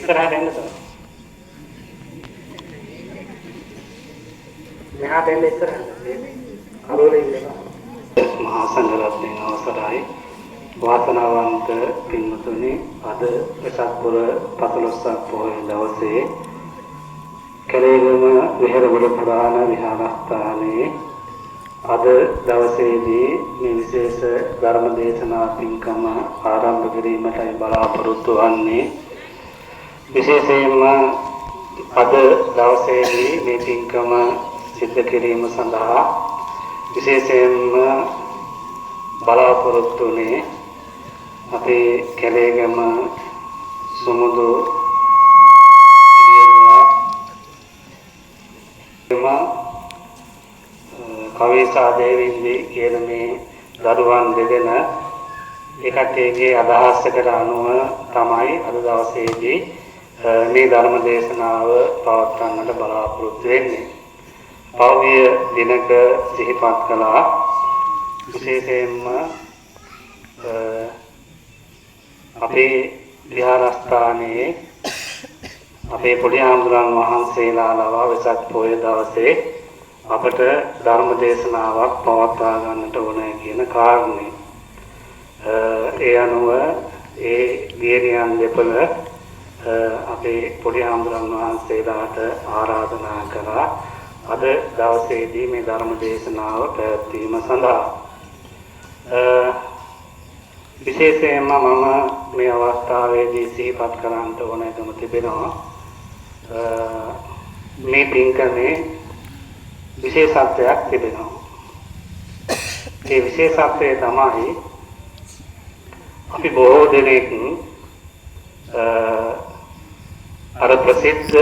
ඉස්සරහට එන්න තව. මෙහාට එන්න ඉස්සරහට. කරුවල ඉන්න. මහා සංඝරත්නයන් අවසරයි. වාසනාවන්ත පින්වතුනි, අද වෙසක් පුර 15ක් පොහොය දවසේ කැලේගම විහෙරගොඩ පුරාණ විහාරස්ථානයේ අද දවසේදී මේ විශේෂ ධර්ම දේශනා පින්කම ආරම්භ කිරීමටයි බලාපොරොත්තු වන්නේ. විශේෂයෙන්ම අද දවසේදී මේ පින්කම සිද්ධ කිරීම සඳහා විශේෂයෙන්ම බලාපොරොත්තු වුණේ අපේ කැලේගම සුමුදු කවේසා දේවින්දි කියන මේ දරුවන් දෙදෙන ඒකට්ටියගේ අදහසකට අනුව තමයි අද දවසේදී මේ ධර්ම දේශනාව පවත්වන්නට බලාපොරොත්තු වෙන්නේ. පෞගිය දිනක සිහිපත් කළා. විශේෂයෙන්ම අපේ විහාරස්ථානයේ අපේ පොඩි හාමුදුරන් වහන්සේලා ලවා වෙසක් පොය දවසේ අපට ධර්ම දේශනාවක් පවත්වා ගන්නට ඕනෑ කියන කාරණේ. ඒ අනුව ඒ දියණියන් දෙපළ අපේ පොඩි හාමුදුරන් වහන්සේලාට ආරාධනා කළා අද දවසේදී මේ ධර්ම දේශනාව පැවැත්වීම සඳහා. විශේෂයෙන්ම මම මේ අවස්ථාවේදී සිහිපත් කරන්නට ඕනෑකම තිබෙනවා. මේ පින්කමේ විශේෂත්වයක් තිබෙනවා. ඒ විශේෂත්වය තමයි අපි බොහෝ දෙනෙක් අර ප්‍රසිද්ධ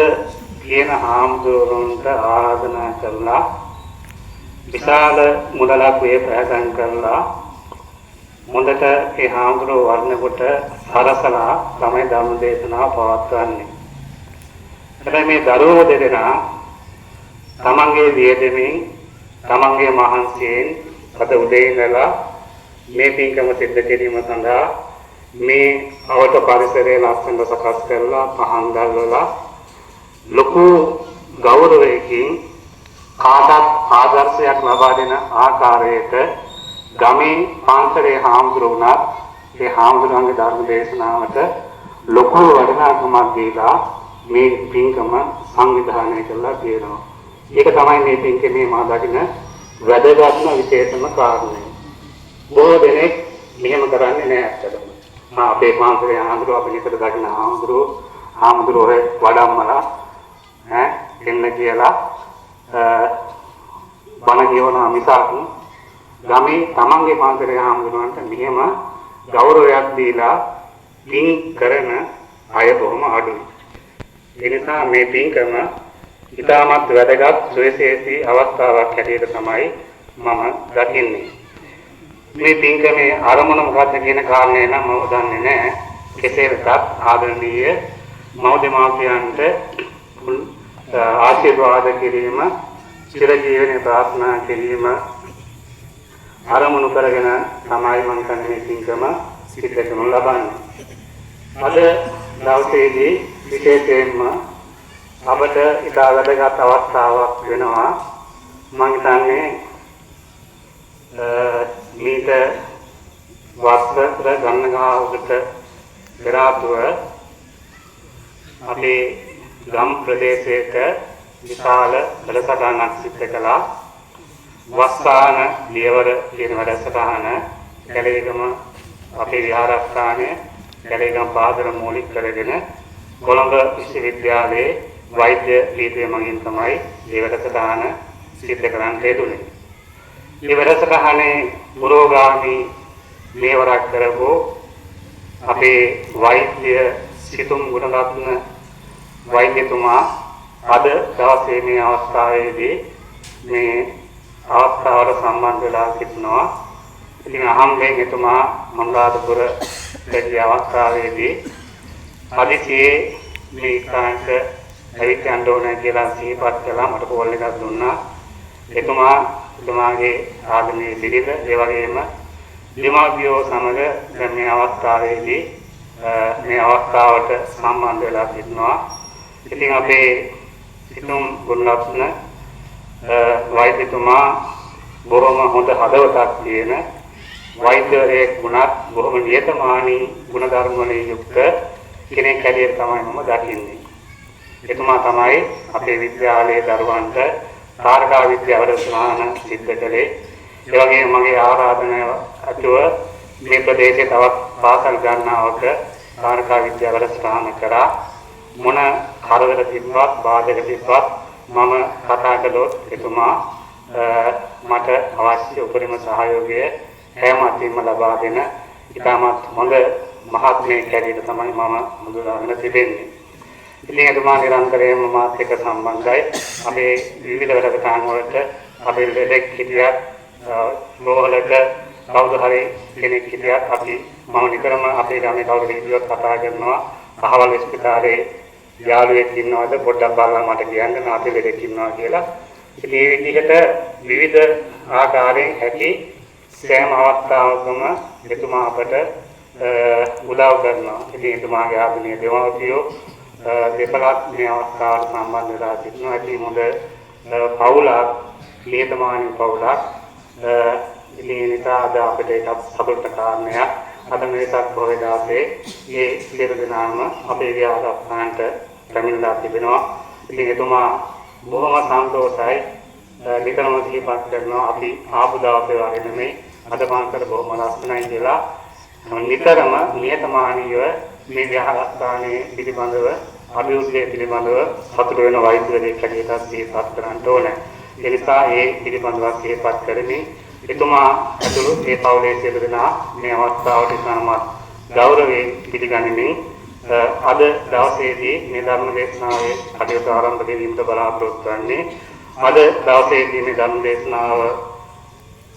කියන හාමුදුරුවන්ට ආරාධනා කරලා විශාල මුදලක් වේපෑදම් කරලා හොඳට ඒ හාමුදුරුවෝ වර්ණ කොට සරසලා තමයි ධර්ම දේශනාව පවත්වන්නේ. හැබැයි මේ දරුවෝ දෙදෙනා තමන්ගේ වියදමින් තමන්ගේ මහන්සියෙන් අද උදේ ඉඳලා මේ පින්කම සිද්ධ කිරීම සඳහා මේ අවට පරිසරය ලස්සනට සකස් කරලා පහන් දැල්වලා ලොකු ගෞරවයකින් කාටත් ආදර්ශයක් ලබා දෙන ආකාරයට ගමේ පන්සලේ හාමුදුරුවෝ වුණත් ඒ හාමුදුරුවන්ගේ ධර්ම දේශනාවට ලොකු වටිනාකමක් දීලා මේ පින්කම සංවිධානය කරලා තියෙනවා. ඒක තමයි මේ පින්කමේ මා දකින වැදගත්ම විශේෂම කාරණය. බොහෝ දෙනෙක් මෙහෙම කරන්නේ නෑ ඇත්තටම. අපේ පන්සලේ හාමුදුරුවෝ අපි නිතර දකින හාමුදුරුවෝ ඔය වඩම්මලා ඈ එන්න කියලා බණ කියවනවා මිසක් ගමේ තමන්ගේ පන්සලේ හාමුදුරුවන්ට මෙහෙම ගෞරවයක් දීලා පින් කරන අය බොහොම අඩුයි. ඒ නිසා මේ පින්කම ඉතාමත් වැදගත් සුවිශේෂී අවස්ථාවක් හැටියට තමයි මම දකින්නේ. මේ පින්කමේ අරමුණ මොකක්ද කියන කාරණේ නම් මම දන්නේ නැහැ. කෙසේ වෙතත් ආදරණීය මව් දෙමාපියන්ට ආශිර්වාද කිරීම, චිරජීවනයේ ප්‍රාර්ථනා කිරීම අරමුණු කරගෙන තමයි මම කරන්නේ පින්කම සිද්ධ කරනු ලබන්නේ. අද දවසේදී විශේෂයෙන්ම අපට ඉතා වැදගත් අවස්ථාවක් වෙනවා. මම හිතන්නේ මීට වර්ෂ ගණනාවකට පෙර ආතුව අපේ ගම් ප්‍රදේශයක විශාල වැඩසටහනක් සිද්ධ කළා. වස්සාන ලියවර කියන වැඩසටහන කැලේගම අපේ විහාරස්ථානයේ කැලේගම පාදර මූලික කරගෙන කොළඹ විශ්වවිද්‍යාලයේ වෛද්‍ය පීඨය මගින් තමයි මේ වැඩසටහන සිද්ධ කරන්න යෙදුනේ. මේ වැඩසටහනේ පුරෝගාමී මේවරක් කරපු අපේ වෛද්‍ය සිතුම් ගුණරත්න වෛද්‍යතුමා අද දවසේ මේ අවස්ථාවේදී මේ අවස්ථාවට සම්බන්ධ වෙලා සිටිනවා. ඉතින් අහම්බෙන් එතුමා අනුරාධපුර ගිය අවස්ථාවේදී හදිසියේ මේ ස්ථානට ඇවිත් යන්න ඕනේ කියලා සිහිපත් කළා. මට කෝල් එකක් දුන්නා. එතුමා එතුමාගේ ආදරණීය බිරිඳ ඒ වගේම දෙමාපියෝ සමග දැන් මේ අවස්ථාවේදී මේ අවස්ථාවට සම්බන්ධ වෙලා සිටිනවා. ඉතින් අපේ සිතුම් ගුණලක්ෂණ වෛද්‍යතුමා බොහොම හොඳ හදවතක් තියෙන වෛද්‍යවරයෙක් වුණත් බොහොම නියතමානී ගුණධර්ම වලින් යුක්ත කෙනෙක් හැටියට තමයි මම දකින්නේ. එතුමා තමයි අපේ විද්‍යාලයේ දරුවන්ට තාරකා විද්‍යාව වැඩසටහන සිද්ධ කළේ. ඒ වගේම මගේ ආරාධනය ඇතුව මේ ප්‍රදේශයේ තවත් පාසල් ගණනාවක තාරකා විද්‍යාව වැඩසටහන කරා. මොන කරදර තිබ්බත් බාධක තිබ්බත් මම කතා කළොත් එතුමා මට අවශ්‍ය උපරිම සහයෝගය හැම අතින්ම ලබා දෙන ඉතාමත් හොඳ මහත්මයෙක් හැටියට තමයි මම හඳුනාගෙන තිබෙන්නේ. ඉතින් එතුමා නිරන්තරයෙන්ම මාත් එක්ක සම්බන්ධයි. අපේ විවිධ වැඩසටහන් වලට අපේ ලෙඩෙක් හිටියත් රෝහලක කවුද හරි කෙනෙක් හිටියත් මම නිතරම අපේ ගමේ කවුරු හිටියොත් කතා කරනවා. අහවල් ස්පිතාලේ යාළුවෙක් ඉන්නවද පොඩ්ඩක් බලලා මට කියන්න මම අපේ ලෙඩෙක් ඉන්නවා කියලා. ඉතින් මේ විදිහට විවිධ ආකාරයෙන් හැකි සෑම අවස්ථාවකම එතුමා අපට උදව් කරනවා. ඉතින් එතුමාගේ ආදරණීය දෙමව්පියෝ දෙපළක් මේ අවස්ථාවට සම්බන්ධ වෙලා සිටිනවා. ඉතින් හොඳ පවුලක්, නියතමානී පවුලක්. ඉතින් ඒ නිසා අද අපිට ඒකත් සතුටට කාරණයක්. අද මේ වෙසක් පොහොය දවසේ මේ සියලු දෙනාම අපේ විහාරස්ථානට පැමිණලා තිබෙනවා. ඉතින් එතුමා බොහොම සන්තෝෂයි. නිතරම සිහිපත් කරනවා අපි ආපු දවසේ වගේ නෙමෙයි අද පන්සල බොහොම ලස්සනයි කියලා. නිතරම නියතමානීව මේ විහාරස්ථානයේ පිළිබඳව අභිවෘද්ධිය පිළිබඳව සතුට වෙන වෛද්‍යවරයෙක් හැටියට සිහිපත් කරන්න ඕනේ. ඒ නිසා ඒ පිළිබඳව සිහිපත් කරමින් එතුමා ඇතුළු ඒ පවුලේ සියලු දෙනා මේ අවස්ථාවට ඉතාමත් ගෞරවයෙන් පිළිගනිමින් අද දවසේදී මේ ධර්ම දේශනාවේ කටයුතු ආරම්භ කිරීමට බලාපොරොත්තු වන්නේ. අද දවසේදී මේ ධර්ම දේශනාව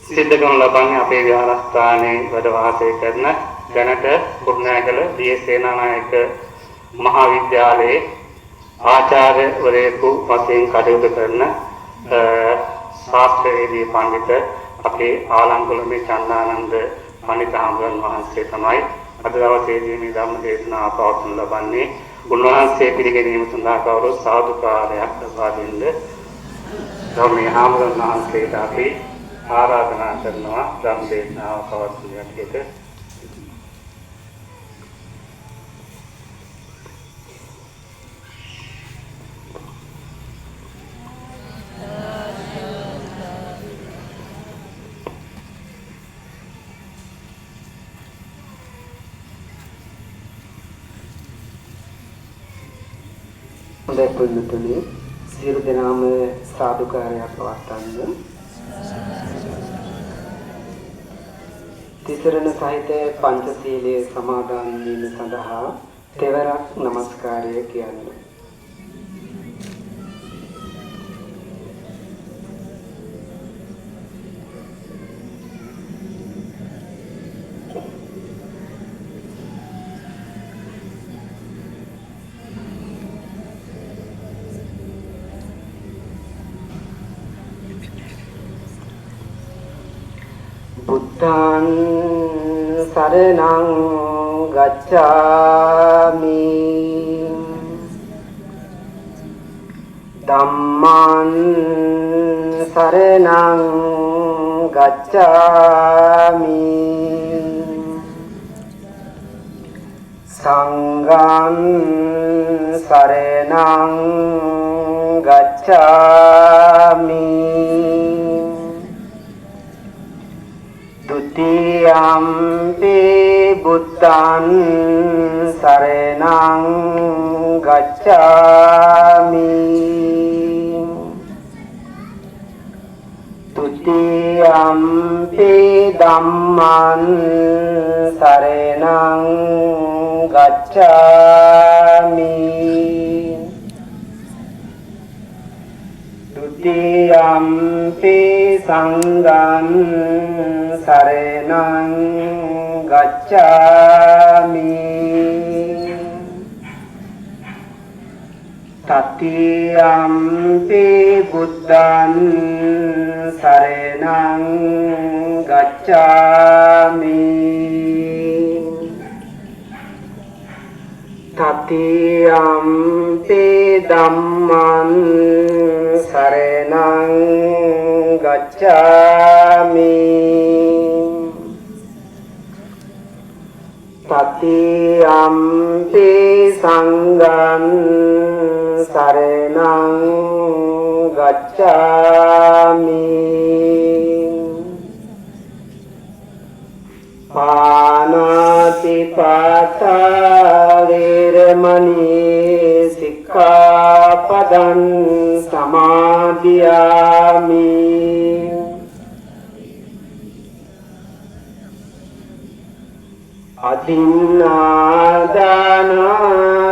සිද්ධ කරනු ලබන්නේ අපේ විහාරස්ථානයේ වැඩ වාසය කරන දැනට කුරුණෑගල ඩී.එස්. සේනානායක මහා විද්‍යාලයේ ආචාර්යවරයෙකු වශයෙන් කටයුතු කරන ශාස්ත්‍රවේදී පඬිත අපේ ආලංකොළඹේ චන්දානන්ද පඬිත හාමුදුරන් වහන්සේ තමයි අද දවසේදී මේ ධර්ම දේශනාව පවත්වනු ලබන්නේ. උන්වහන්සේ පිළිගැනීම සඳහා කවුරුත් සාදුකාරයක් ලබා දෙන්න ධර්මයේ හාමුදුරන් වහන්සේට අපි ආරාධනා කරනවා ධර්ම දේශනාව පවත්වන හැටියට. හොඳයි පුණ්‍යතුනි, සියලු දෙනාම සාදුකාරයක් පවත්වන්න. තිසරණ සහිත පංචශීලයේ සමාදන් වීම සඳහා තෙවරක් নমස්කාරය කියන්න. බුද්ධං සරණං ගච්ඡාමි, ධම්මං සරණං ගච්ඡාමි, සංඝං සරණං ගච්ඡාමි, දුතියම්පි බුද්ධං සරණං ගච්ඡාමි, තුතියම්පි ධම්මං සරණං ගච්ඡාමි, තුතියම්පි සංඝං සරණං ගච්ඡාමි, තතියම්පි බුද්ධං සරණං ගච්ඡාමි. තතියම්පි ධම්මං සරණං ගච්ඡාමි. තතියම්පි සංඝං සරණං ගච්ඡාමි. පානාති පාතා වේරමණී සික්ඛාපදං සමාදියාමි. අදින්නාදාන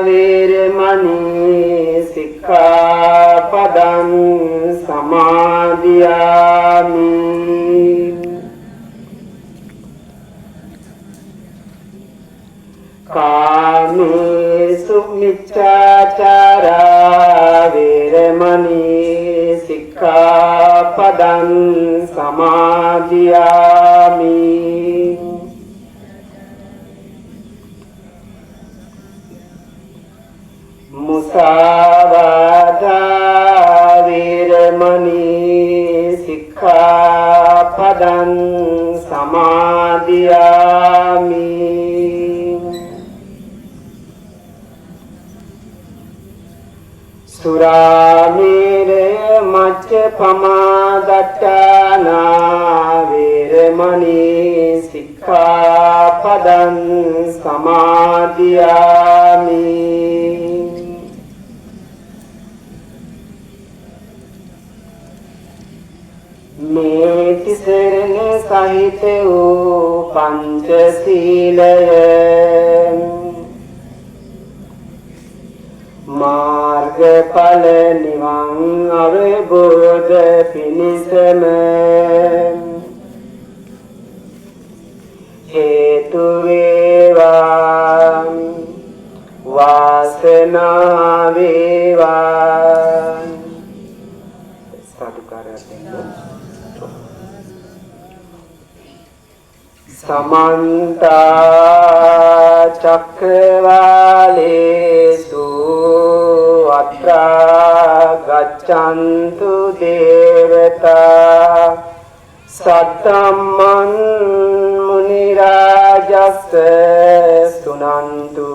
වේරමණී සික්ඛාපදං සමාදියාමි. කාමේසු මිච්ඡාචාරා වේරමණී සික්ඛාපදං සමාදියාමි. මුසාවාදා වේරමණී සික්ඛාපදං සමාදියාමි. සුරාමේරය මච්ඡපමාදට්ඨානා වේරමණී සික්ඛාපදං සමාදියාමි. මේ තිසරණ සහිත වූ පංචශීලය මාර්ගඵල නිවන් අවබෝධ පිණිසම හේතු වේවා, වාසනාව වේවා. සාදුකාරයක් දෙන්න. සමන්ත චක්කවාලේසු අත්‍රා ගච්ඡන්තු දේවතා සත්තම්මන් මුනි රාජස්ස සුනන්තු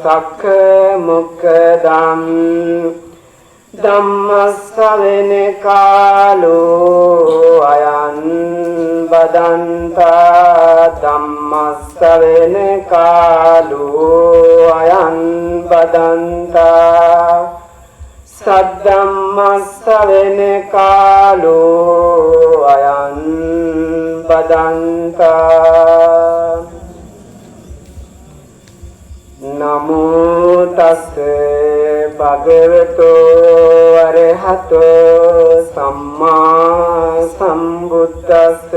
සක්ඛ මුක්ඛදං. ධම්මස්සවෙන කාලෝ අයං බදන්තා ධම්මස්සවෙන කාලෝ අයං බදන්තා සද්ධම්මස්සවෙන කාලෝ අයං බදන්තා. නමෝ තස්ස භගවතෝ අරහතෝ සම්මා සම්බුද්දස්ස.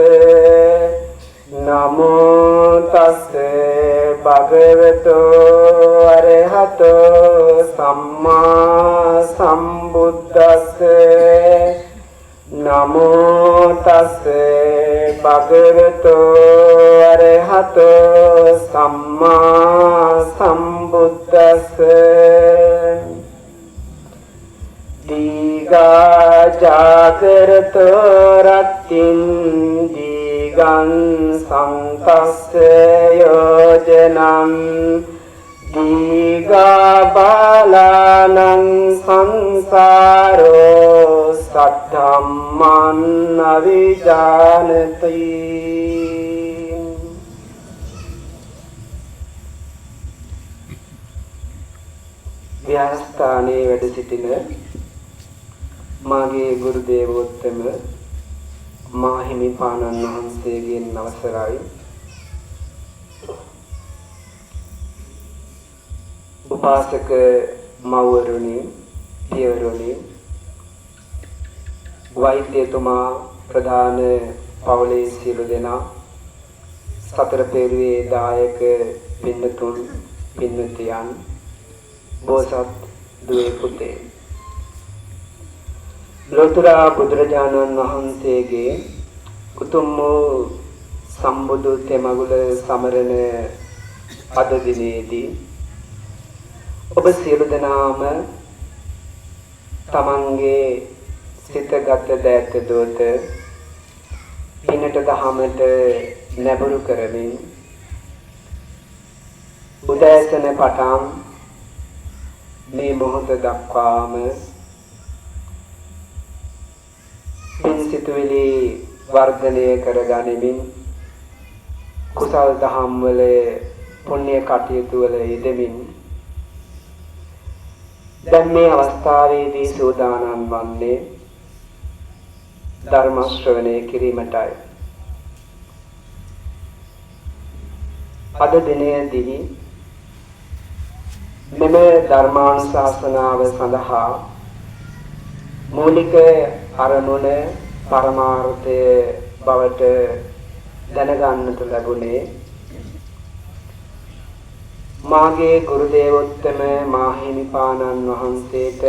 නමෝ තස්ස භගවතෝ අරහතෝ සම්මා සම්බුද්දස්ස. නමෝ තස්ස භගවතෝ අරහතෝ සම්මා සම්බුද්දස්ස. දීඝා ජාගරතෝ රත්තින් දීඝං සංතස්ස යෝජනං දීඝා බාලානං සංසාරෝ සද්ධම්මං අවිජානති. විහාරස්ථානයේ වැඩ සිටින මාගේ ගුරු දේවෝත්තම මාහිමිපාණන් වහන්සේගෙන් අවසරයි. උපාසක මව්වරුනි, පියවරුනි, වෛද්‍යතුමා, ප්‍රධාන පවුලේ සියලු දෙනා, සතර පෙරුවේ දායක පින්නතුන් පින්නතියන්, බෝසත් දුවේ පුතේ, ලෝතර බුදුරජාණන් වහන්සේගේ උතුම් වූ සම්බුදු තෙමගුල සමරන අද දිනේදී ඔබ සියලු දෙනාම තමන්ගේ සිතගත දෑත දෝත පිනට දහමට නැඹුරු කරමින් උදෑසන පටන් මේ මොහොත දක්වාම පින් සිතුවිලි වර්ධනය කර ගනිමින් කුසල් දහම් වල පුණ්‍ය කටයුතු වල යෙදෙමින් දැන් මේ අවස්ථාවේදී සූදානම් වන්නේ ධර්ම ශ්‍රවණය කිරීමටයි. අද දිනයේදී මෙම ධර්මානුශාසනාව සඳහා මූලික අරමුණ පරමාර්ථය බවට දැනගන්නට ලැබුණේ මාගේ ගුරු දේවෝත්තම මාහිමිපාණන් වහන්සේට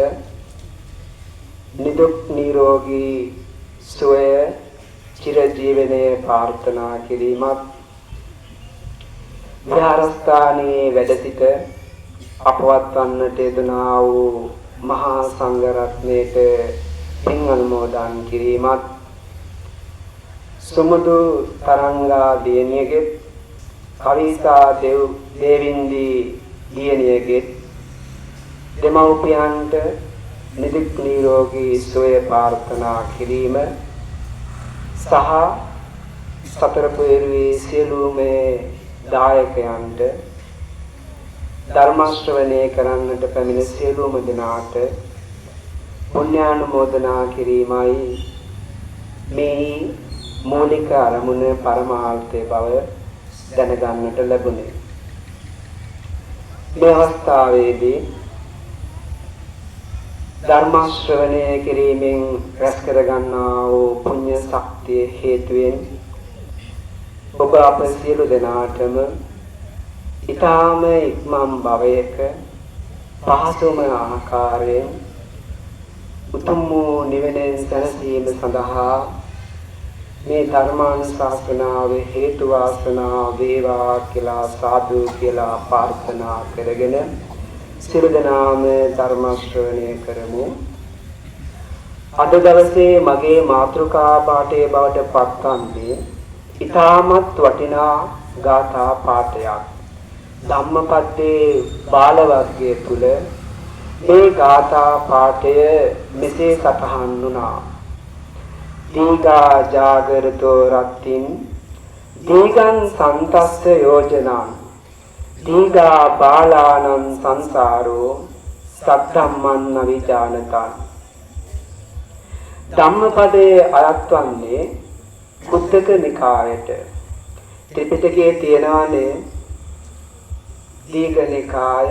නිදුක් නිරෝගී සුවය චිරජීවනයේ ප්‍රාර්ථනා කිරීමත්, විහාරස්ථානයේ වැඩ සිට අපවත් වන්නට යෙදුනා වූ මහා සංඝරත්නයට පින් අනුමෝදන් කිරීමත්, සුමුදු තරංගා දියණියගේ කවිතා දෙව් දේවින්දී දියණියගේ දෙමව්පියන්ට නිදුක් නිරෝගී සුවය ප්‍රාර්ථනා කිරීම සහ සතර පෙරුවේ සියලුම දායකයන්ට ධර්ම ශ්‍රවණය කරන්නට පැමිණ සියලුම දෙනාට පුණ්‍යානුමෝදනා කිරීමයි මේ මූලික අරමුණ පරමාර්ථය බව දැනගන්නට ලැබුණේ. මේ අවස්ථාවේදී ධර්ම ශ්‍රවණය කිරීමෙන් රැස් කර ගන්නා වූ පුණ්‍ය ශක්තිය හේතුවෙන් ඔබ අප සියලු දෙනාටම ඊ타ම ඉක්මන් භවයක පහසුම ආකාරයෙන් උතුම් වූ නිවනෙන් සැනසීම සඳහා මේ ධර්මානුශාසනාව හේතු වාසනා වේවා කියලා සාදු කියලා ප්‍රාර්ථනා කරගෙන සියලු දෙනාම ධර්ම ශ්‍රවණය කරමු. අද දවසේ මගේ මාතෘකා පාඨයේ බවට පත්වන්නේ ඊ타මත් වටිනා ගාථා පාඨයක්. ධම්මපදයේ බාල වර්ගය තුල මේ ගාථා පාඨය මෙසේ සටහන් වුණා. දීඝා ජාගරතෝ රත්තින් දීඝං සන්තස්ස යෝජනං දීඝා බාලානං සංසාරෝ සද්ධම්මං නවිජානතං. ධම්මපදයේ අයත් වන්නේ කුද්දක නිකායට. ත්‍රිපිටකයේ තියෙනවානේ දීඝ නිකාය,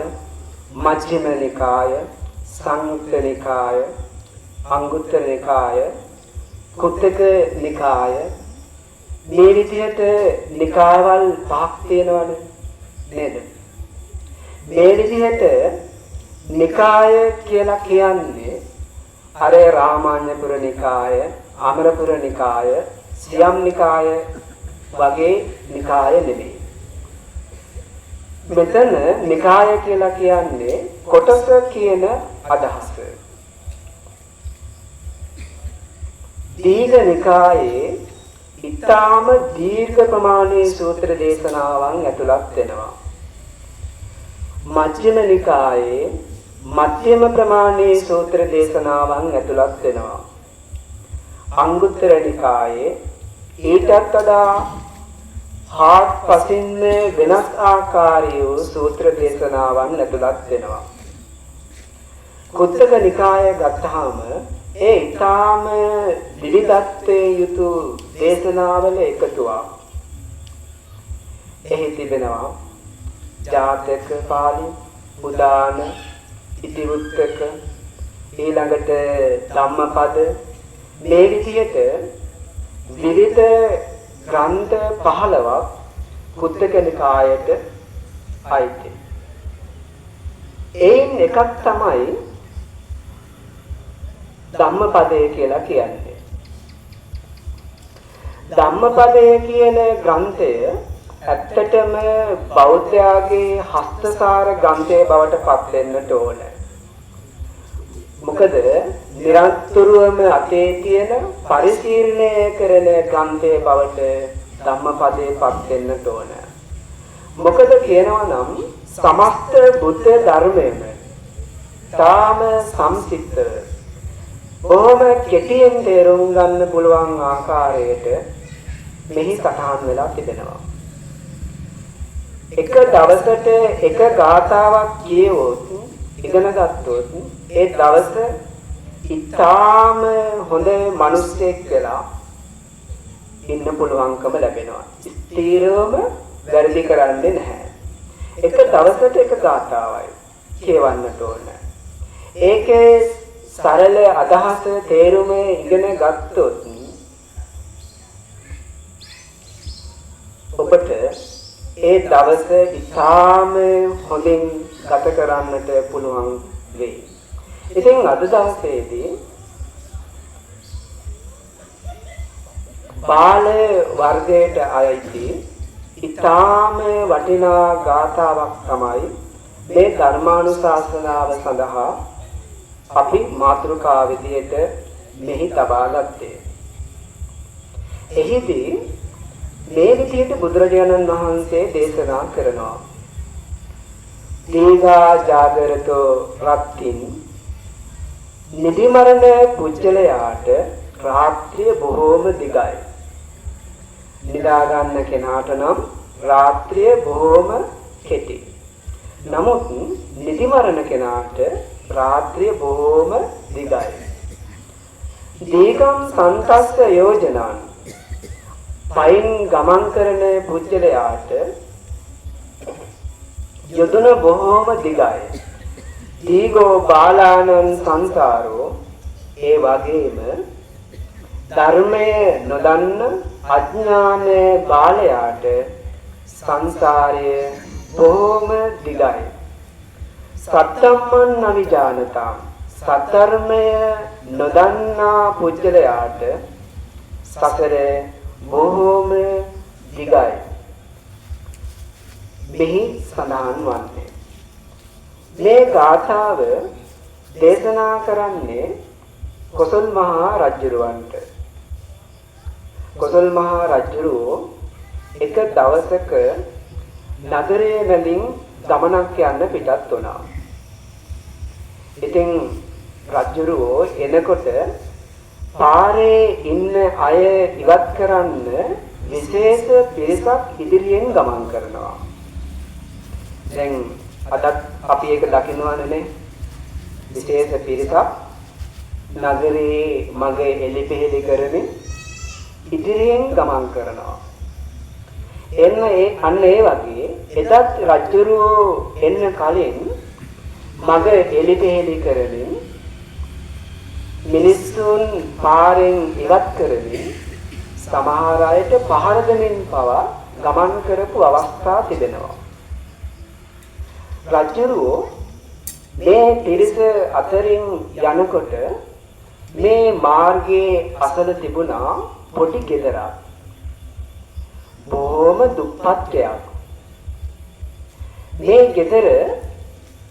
මජ්ක්‍ධිම නිකාය, සංයුක්ත නිකාය, අංගුත්තර නිකාය, කුද්දක නිකාය. මේ විදිහට නිකායවල් පහක් තියෙනවනේ නේද? මේ විදිහට නිකාය කියලා කියන්නේ අර රාමාඤ්ඤපුර නිකාය, අමරපුර නිකාය, සියම් නිකාය වගේ නිකාය නෙමෙයි. මෙතන නිකාය කියලා කියන්නේ කොටස කියන අදහස. දීඝ නිකායේ ඊටාම දීර්ඝ ප්‍රමාණයේ සූත්‍ර දේශනාවන් ඇතුළත් වෙනවා. මජ්ක්‍ධිම නිකායේ මධ්‍යම ප්‍රමාණයේ සූත්‍ර දේශනාවන් ඇතුළත් වෙනවා. අංගුත්තර නිකායේ ඊටත් වඩා හාත්පසින්ම වෙනස් ආකාරයේ සූත්‍ර දේශනාවන් ඇතුළත් වෙනවා. කුද්දක නිකාය ගත්තාම ඒ ඊටාම විවිධත්වයෙන් යුතු දේශනාවල එකතුවක්. එහි තිබෙනවා ජාතක පාළි, උදාන, ඉතිවුත්තක, ඊළඟට ධම්මපද, මේ විදිහට විවිධ ග්‍රන්ථ 15ක් කුද්දක නිකායට අයිති. එයින් එකක් තමයි ධම්මපදය කියලා කියන්නේ. ධම්මපදය කියන ග්‍රන්ථය ඇත්තටම බෞද්ධයාගේ හස්තසාර ග්‍රන්ථය බවට පත් වෙන්නට ඕන. මොකද නිරන්තරවම අතේ තියෙන පරිශීලනය කරන ග්‍රන්ථය බවට ධම්මපදේ පත් වෙන්නට ඕන. මොකද කියනවා නම් සමස්ත බුද්ධ ධර්මයම තාම සංසිද්ධව බොහොම කෙටියෙන් තේරුම් ගන්න පුළුවන් ආකාරයට මෙහි සටහන් වෙලා තිබෙනවා. එක දවසට එක ගාථාවක් කියවොත් ඉගෙන ගත්තොත් ඒ දවස ඉතාම හොඳ මිනිසෙක් වෙලා ඉන්න පුළුවන්කම ලැබෙනවා. ස්ථිරවම වැරදි කරන්නේ නැහැ. එක දවසට එක ගාථාවයි කියවන්නට ඕන. ඒකේ සරල අදහස තේරුම ඉගෙන ගත්තොත් ඔබට ඒ දවස ඉතාම හොඳින් ගත කරන්නට පුළුවන් වෙයි. ඉතින් අද දවසේදී බාල වර්ගයට අයිති ඉතාම වටිනා ගාථාවක් තමයි මේ ධර්මානුශාසනාව සඳහා අපි මාතෘකා විදියට මෙහි තබා ගත්තේ. එහිදී මේ විදියට බුදුරජාණන් වහන්සේ දේශනා කරනවා. දීඝා ජාගරතෝ රත්තින්, නිදි මරණ පුජ්‍යලයාට රාත්‍රිය බොහෝම දිගයි. නිදා ගන්න කෙනාට නම් රාත්‍රිය බොහෝම කෙටි. නමුත් නිදි මරණ කෙනාට රාත්‍රිය බොහෝම දිගයි. දීඝං සන්තස්ස යෝජනාන්, පයින් ගමන් කරන පුජ්‍යලයාට යොදුන බොහෝම දිගයි. දීඝෝ බාලානං සංසාරෝ, ඒ වගේම ධර්මය නොදන්න අඥාන බාලයාට සංසාරය බොහෝම දිගයි. සත්තම්මං අවිජානතාං, සත්ධර්මය නොදන්නා පුජ්‍යලයාට සසර බොහෝම දිගයි. මෙහි සඳහන් වන්නේ මේ ගාථාව දේශනා කරන්නේ කොසල් මහා රජුරවන්ට. කොසල් මහා රජුරෝ එක දවසක නගරයේ මැදින් ගමනක් යන්න පිටත් වුණා. ඉතින් රජුරෝ එනකොට පාරේ ඉන්න අය ඉවත් කරන්න විශේෂ පිරිසක් ඉදිරියෙන් ගමන් කරනවා. දැන් අදත් අපි ඒක දකින්නවනේ. විශේෂ පිරිසක් නගරයේ මග එලිපෙහෙලි කරමින් ඉදිරියෙන් ගමන් කරනවා. එන්න ඒ අන්න ඒ වගේ එදත් රජුරෝ එන්න කලින් මග එලිපෙහෙලි කරමින් මිනිස්සුන් පාරෙන් ඉවත් කරමින් සමහර අයට පහර දෙමින් පවා ගමන් කරපු අවස්ථා තිබෙනවා. රජුරෝ මේ පිරිස අතරින් යනකොට මේ මාර්ගයේ අසල තිබුණා පොඩි ගෙදරක්. බොහොම දුප්පත් ගෙයක්. මේ ගෙදර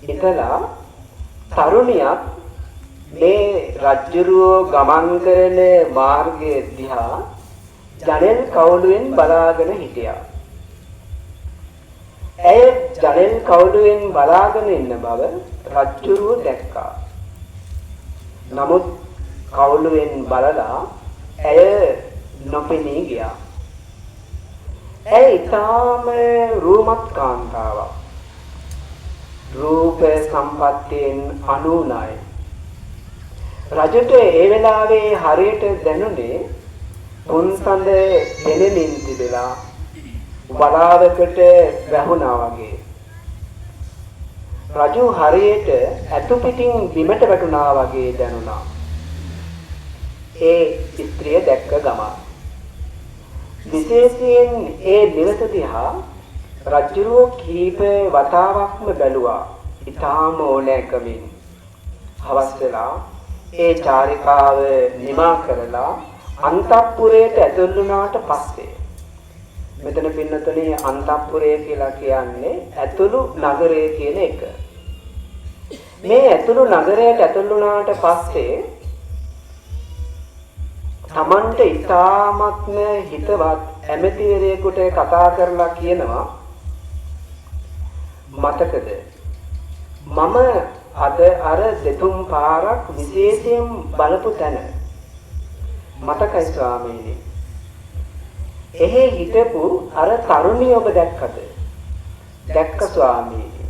ඉතලා තරුණියක් මේ රජුරෝ ගමන් කරන මාර්ගය දිහා ජනෙල් කවුළුවෙන් බලාගෙන හිටියා. ඇය ජනෙල් කවුළුවෙන් බලාගෙන ඉන්න බව රජුරෝ දැක්කා. නමුත් කවුළුවෙන් බලලා ඇය නොපෙනී ගියා. ඇය ඉතාම රූමත් කාන්තාවක්. රූප සම්පත්තියෙන් අනූනයි. රජුට ඒ වෙලාවේ හරියට දැනුනේ පුන්සඳ පෙනෙමින් තිබිලා වලාවකට වැහුණා වගේ. රජු හරියට ඇතු පිටින් බිමට වැටුණා වගේ දැනුණා. ඒ ස්ත්‍රිය දැක්ක ගමන් විශේෂයෙන් ඒ නිවස දිහා රජුරෝ කීප වතාවක්ම බැලුවා. ඉතාම ඕනෑකමින්. හවස් වෙලා ඒ චාරිකාව නිමා කරලා අන්තපුරයට ඇතුල් වුණාට පස්සේ මෙතන පින්නතුනේ අන්තఃපුරය කියලා කියන්නේ ඇතුළු නගරය කියන එක. මේ ඇතුළු නගරයට ඇතුළු වුණාට පස්සේ තමන්ට ඉතාමත්ම හිතවත් ඇමතිවරයෙකුට කතා කරලා කියනවා, මතකද මම අද අර දෙතුන් පාරක් විශේෂයෙන් බලපු තැන? මතකයි ස්වාමීනි. එහෙ හිටපු අර තරුණිය ඔබ දැක්කද? දැක්ක ස්වාමීනි.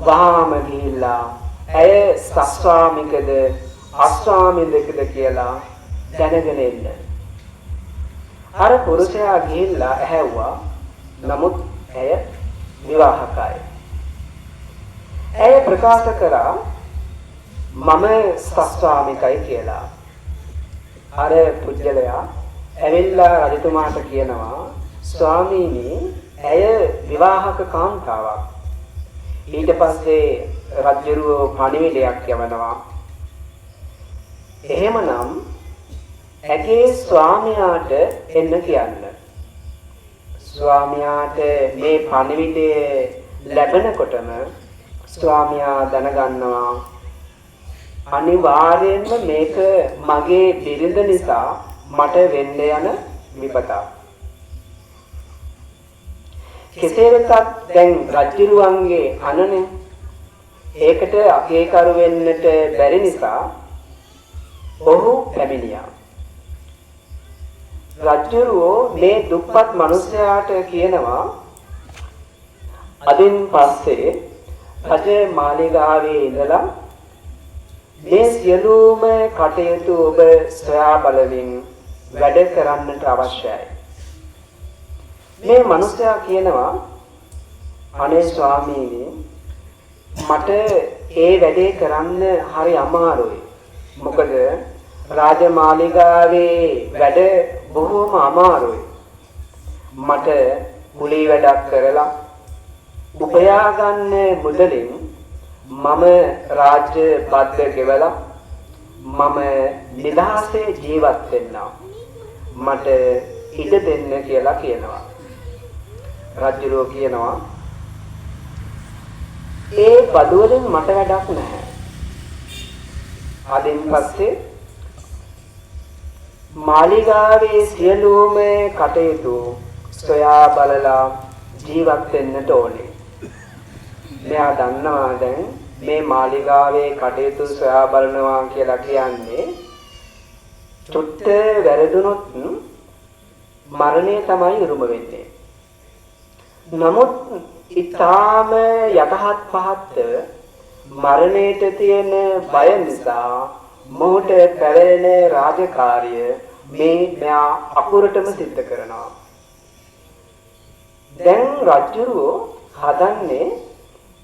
වහාම ගිහිල්ලා ඇය සස්වාමිකද අස්වාමිකද කියලා දැනගෙන එන්න. අර පුරුෂයා ගිහිල්ලා ඇහැව්වා. නමුත් ඇය විවාහකයි. ඇය ප්‍රකාශ කරා මම සස්වාමිකයි කියලා. අර පුජ්‍යලයා ඇවිල්ලා රජතුමාට කියනවා, ස්වාමීනි ඇය විවාහක කාන්තාවක්. ඊට පස්සේ රජුරුව පණිවිඩයක් යවනවා. එහෙමනම් ඇගේ ස්වාමියාට එන්න කියන්න. ස්වාමියාට මේ පණිවිඩය ලැබෙනකොටම ස්වාමියා දැනගන්නවා අනිවාර්යයෙන්ම මේක මගේ බිරිඳ නිසා මට වෙන්න යන විපතක්. කෙසේ වෙතත් දැන් රජුරුවන්ගේ අනනේ ඒකට අකේකරු වෙන්නට බැරි නිසා ඔහු පැමිණියා. රජුරුවෝ මේ දුප්පත් මිනිසයාට කියනවා, අදින් පස්සේ රජ මාලිගාවේ ඉඳලා මේ සියලුම කටයුතු ඔබ සොයා බලමින් වැඩ කරන්නට අවශ්‍යයි. මේ මිනිසයා කියනවා, අනේ ස්වාමීනි මට ඒ වැඩේ කරන්න හරි අමාරුයි. මොකද රාජමාලිගාවේ වැඩ බොහෝම අමාරුයි. මට කුලී වැඩක් කරලා උපයා ගන්න මුදලින් මම රාජ්‍ය බද්ද ගෙවලා මම නිදහසේ ජීවත් වෙන්නම්. මට ඉඩ දෙන්න කියලා කියනවා. රජුරෝ කියනවා, ඒ බදු වලින් මට වැඩක් නැහැ. අදින් පස්සේ මාලිගාවේ සියලුම කටයුතු සොයා බලලා ජීවත් වෙන්නට ඕනේ. මෙයා දන්නවා දැන් මේ මාලිගාවේ කටයුතු සොයා බලනවා කියලා කියන්නේ චුට්ට වැරදුනොත් මරණය තමයි උරුම වෙන්නේ. නමුත් ඊටාම යටහත් පහත්ව මරණයට තියෙන බය නිසා මොහුට පැවරෙන රාජකාරිය මේ මෙයා අකුරටම සිද්ධ කරනවා. දැන් රජුරෝ හදන්නේ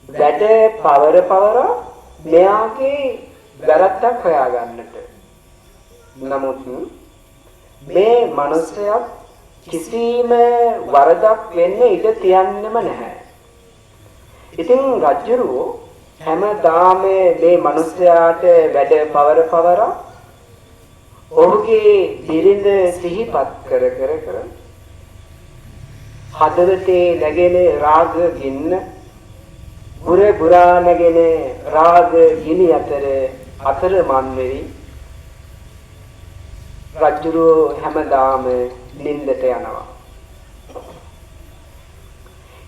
වැඩ පවර පවර මෙයාගේ වැරද්දක් හොයාගන්නට. නමුත් මේ මනුස්සයා කිසිම වරදක් වෙන්න ඉඩ තියන්නෙම නැහැ. ඉතින් රජුරෝ හැමදාම මේ මනුස්සයාට වැඩ පවර පවර ඔහුගේ බිරිඳ සිහිපත් කර කර කර හදවතේ නැගෙන රාග ගින්න බුර බුරා නැගෙන රාග ගිනි අතර අතරමං වෙවි රජුරෝ හැමදාම නින්දට යනවා.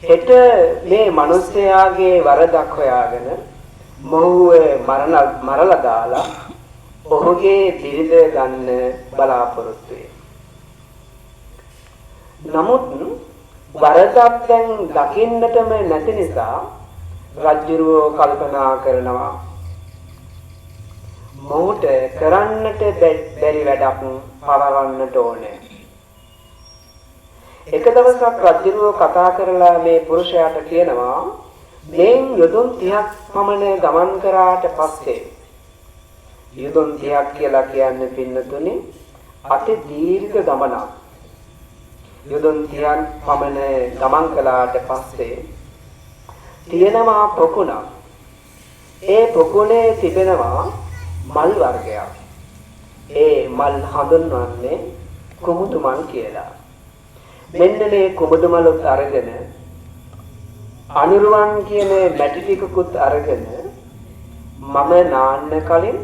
හෙට මේ මිනිස්යාගේ වරදක් හොයාගෙන මොහුව මරලා දාලා ඔහුගේ බිරිඳ ගන්න බලාපොරොත්තු වේ. නමුත් වරදක් දැන් දකින්නටම නැති නිසා රජුරෝ කල්පනා කරනවා මොහුට කරන්නට බැරි වැඩක් පවරන්නට ඕනේ. එක දවසක් රජුරෝ කතා කරලා මේ පුරුෂයාට කියනවා, මෙන් යොදුන් 30ක් පමණ ගමන් කරාට පස්සේ, යොදුන් 30ක් කියලා කියන්නේ පින්නතුනි අති දීර්ඝ ගමනක්. යොදුන් 30ක් පමණ ගමන් කළාට පස්සේ තියෙනවා පොකුණක්. ඒ පොකුණේ තිබෙනවා මල් වර්ගයක්. ඒ මල් හඳුන්වන්නේ කුමුදු මල් කියලා. මෙන්න මේ කුමුදු මලුත් අරගෙන අනුරුවන් කියන මැටි ටිකකුත් අරගෙන මම නාන්න කලින්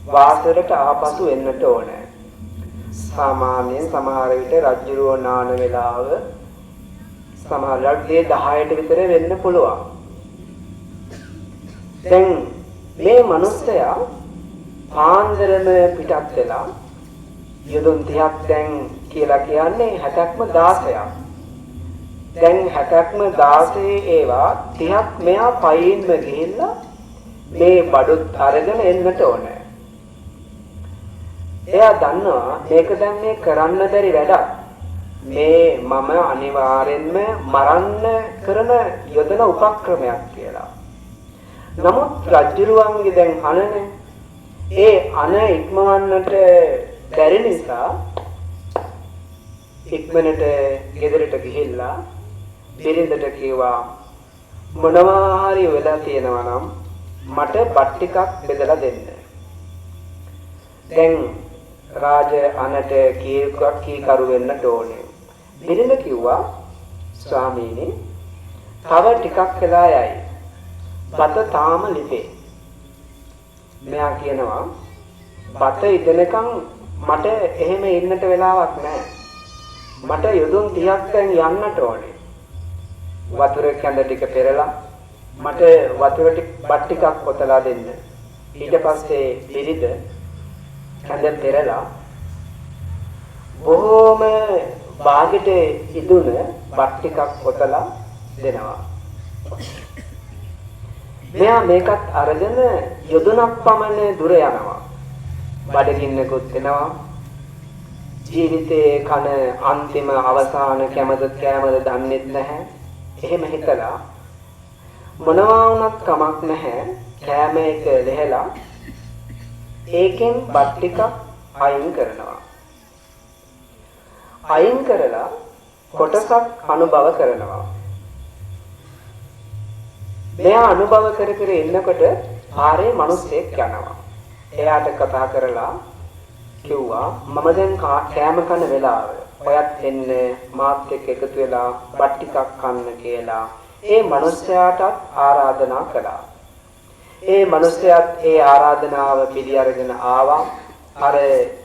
වාසලට ආපසු එන්නට ඕනේ. සාමාන්‍යයෙන් සමහර විට රජුරෝ නාන වෙලාව සමහරවිට දේ 10ට විතර වෙන්න පුළුවන්. දැන් මේ මිනිස්සයා පාන්දරම පිටත් වෙලා යොදුන් 30ක් දැන් කියලා කියන්නේ 60ක්ම 16ක්. දැන් 60ක්ම 16 ඒවා 30ක් මෙයා පයින්ම ගිහිල්ලා මේ බඩුත් අරගෙන එන්නට ඕනේ. එයා දන්නවා මේක දැන් මේ කරන්න බැරි වැඩක්. මේ මම අනිවාර්යෙන්ම මරන්න කරන යොදන උපක්‍රමයක් කියලා. නමුත් රජුරුවන්ගේ දැන් අනනේ ඒ අන ඉක්මවන්නට බැරි නිසා ඉක්මනට ගෙදරට ගිහිල්ලා බිරිඳට කිව්වා මොනවා හරි වෙලා තියෙනවා නම් මට බත් ටිකක් බෙදලා දෙන්න. දැන් රාජ අනට කීකරු වෙන්නට ඕනේ. බිරිඳ කිව්වා ස්වාමීනි තව ටිකක් වෙලා යයි. බත තාම ලිපේ. මෙයා කියනවා බත ඉදෙනකන් මට එහෙම ඉන්නට වෙලාවක් නැහැ. මට යොදුන් 30ක් දැන් යන්නට ඕනේ. වතුර කැඳ ටික පෙරලා මට වතුර ටික බත් ටිකක් ඔතලා දෙන්න. ඊට පස්සේ බිරිඳ කැඳ පෙරලා බොහෝම බාගෙට ඉදුණ බත් ටිකක් ඔතලා දෙනවා. මෙයා මේකත් අරගෙන යොදුනක් පමණ දුර යනවා. බඩගින්නකුත් එනවා. ජීවිතයේ කන අන්තිම අවසාන කැමද කෑමද දන්නෙත් නැහැ. එහෙම හිතලා මොනවා වුණත් කමක් නැහැ කෑම එක ලෙහලා ඒකෙන් බත් ටිකක් අයින් කරනවා. අයින් කරලා කොටසක් අනුභව කරනවා. මෙයා අනුභව කර කර ඉන්නකොට පාරේ මිනිස්සෙක් යනවා. එයාට කතා කරලා කිව්වා මම දැන් කෑම කන වෙලාව. ඔයත් එන්න මාත් එක්ක එකතු වෙලා බත් ටිකක් කන්න කියලා ඒ මිනිස්සයාටත් ආරාධනා කළා. ඒ මිනිස්සයාත් ඒ ආරාධනාව පිළි අරගෙන ආවා. අර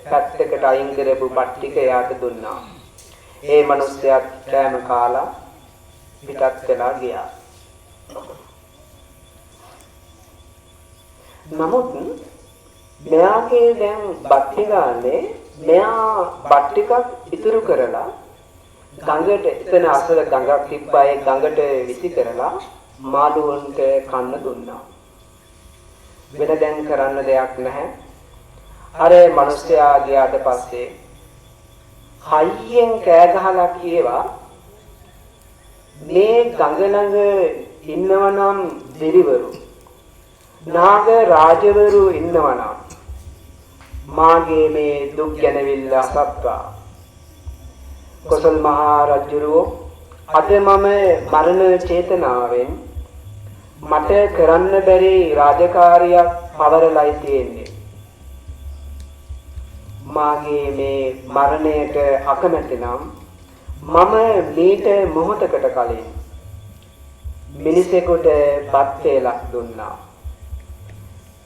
පැත්තකට අයින් කරපු බත් ටික එයාට දුන්නා. ඒ මිනිස්සයාත් කෑම කාලා පිටත් වෙලා ගියා. නමුත් මෙයාගේ දැන් බත් ටිකනේ මෙයා බත් ටිකක් ඉතුරු කරලා ගඟට එතන අසල ගඟක් තිබ්බා. ඒ ගඟට විසි කරලා මාළුවන්ට කන්න දුන්නා. වෙන දැන් කරන්න දෙයක් නැහැ. අර මිනිස්සයා ගියාට පස්සේ හයියෙන් කෑ ගහලා කියවා මේ ගඟ ළඟ ඉන්නවනම් දෙවිවරු නාග රාජවරු ඉන්නවනම් මාගේ මේ දුක් ගැනවිල්ල අසත්වා. කොසල් මහා රජුරෝ අද මම මරණ චේතනාවෙන් මට කරන්න බැරි රාජකාරියක් පවරලයි තියෙන්නේ. මාගේ මේ මරණයට අකමැති නම් මම මීට මොහොතකට කලින් මිනිසෙකුට බත් වේලක් දුන්නා.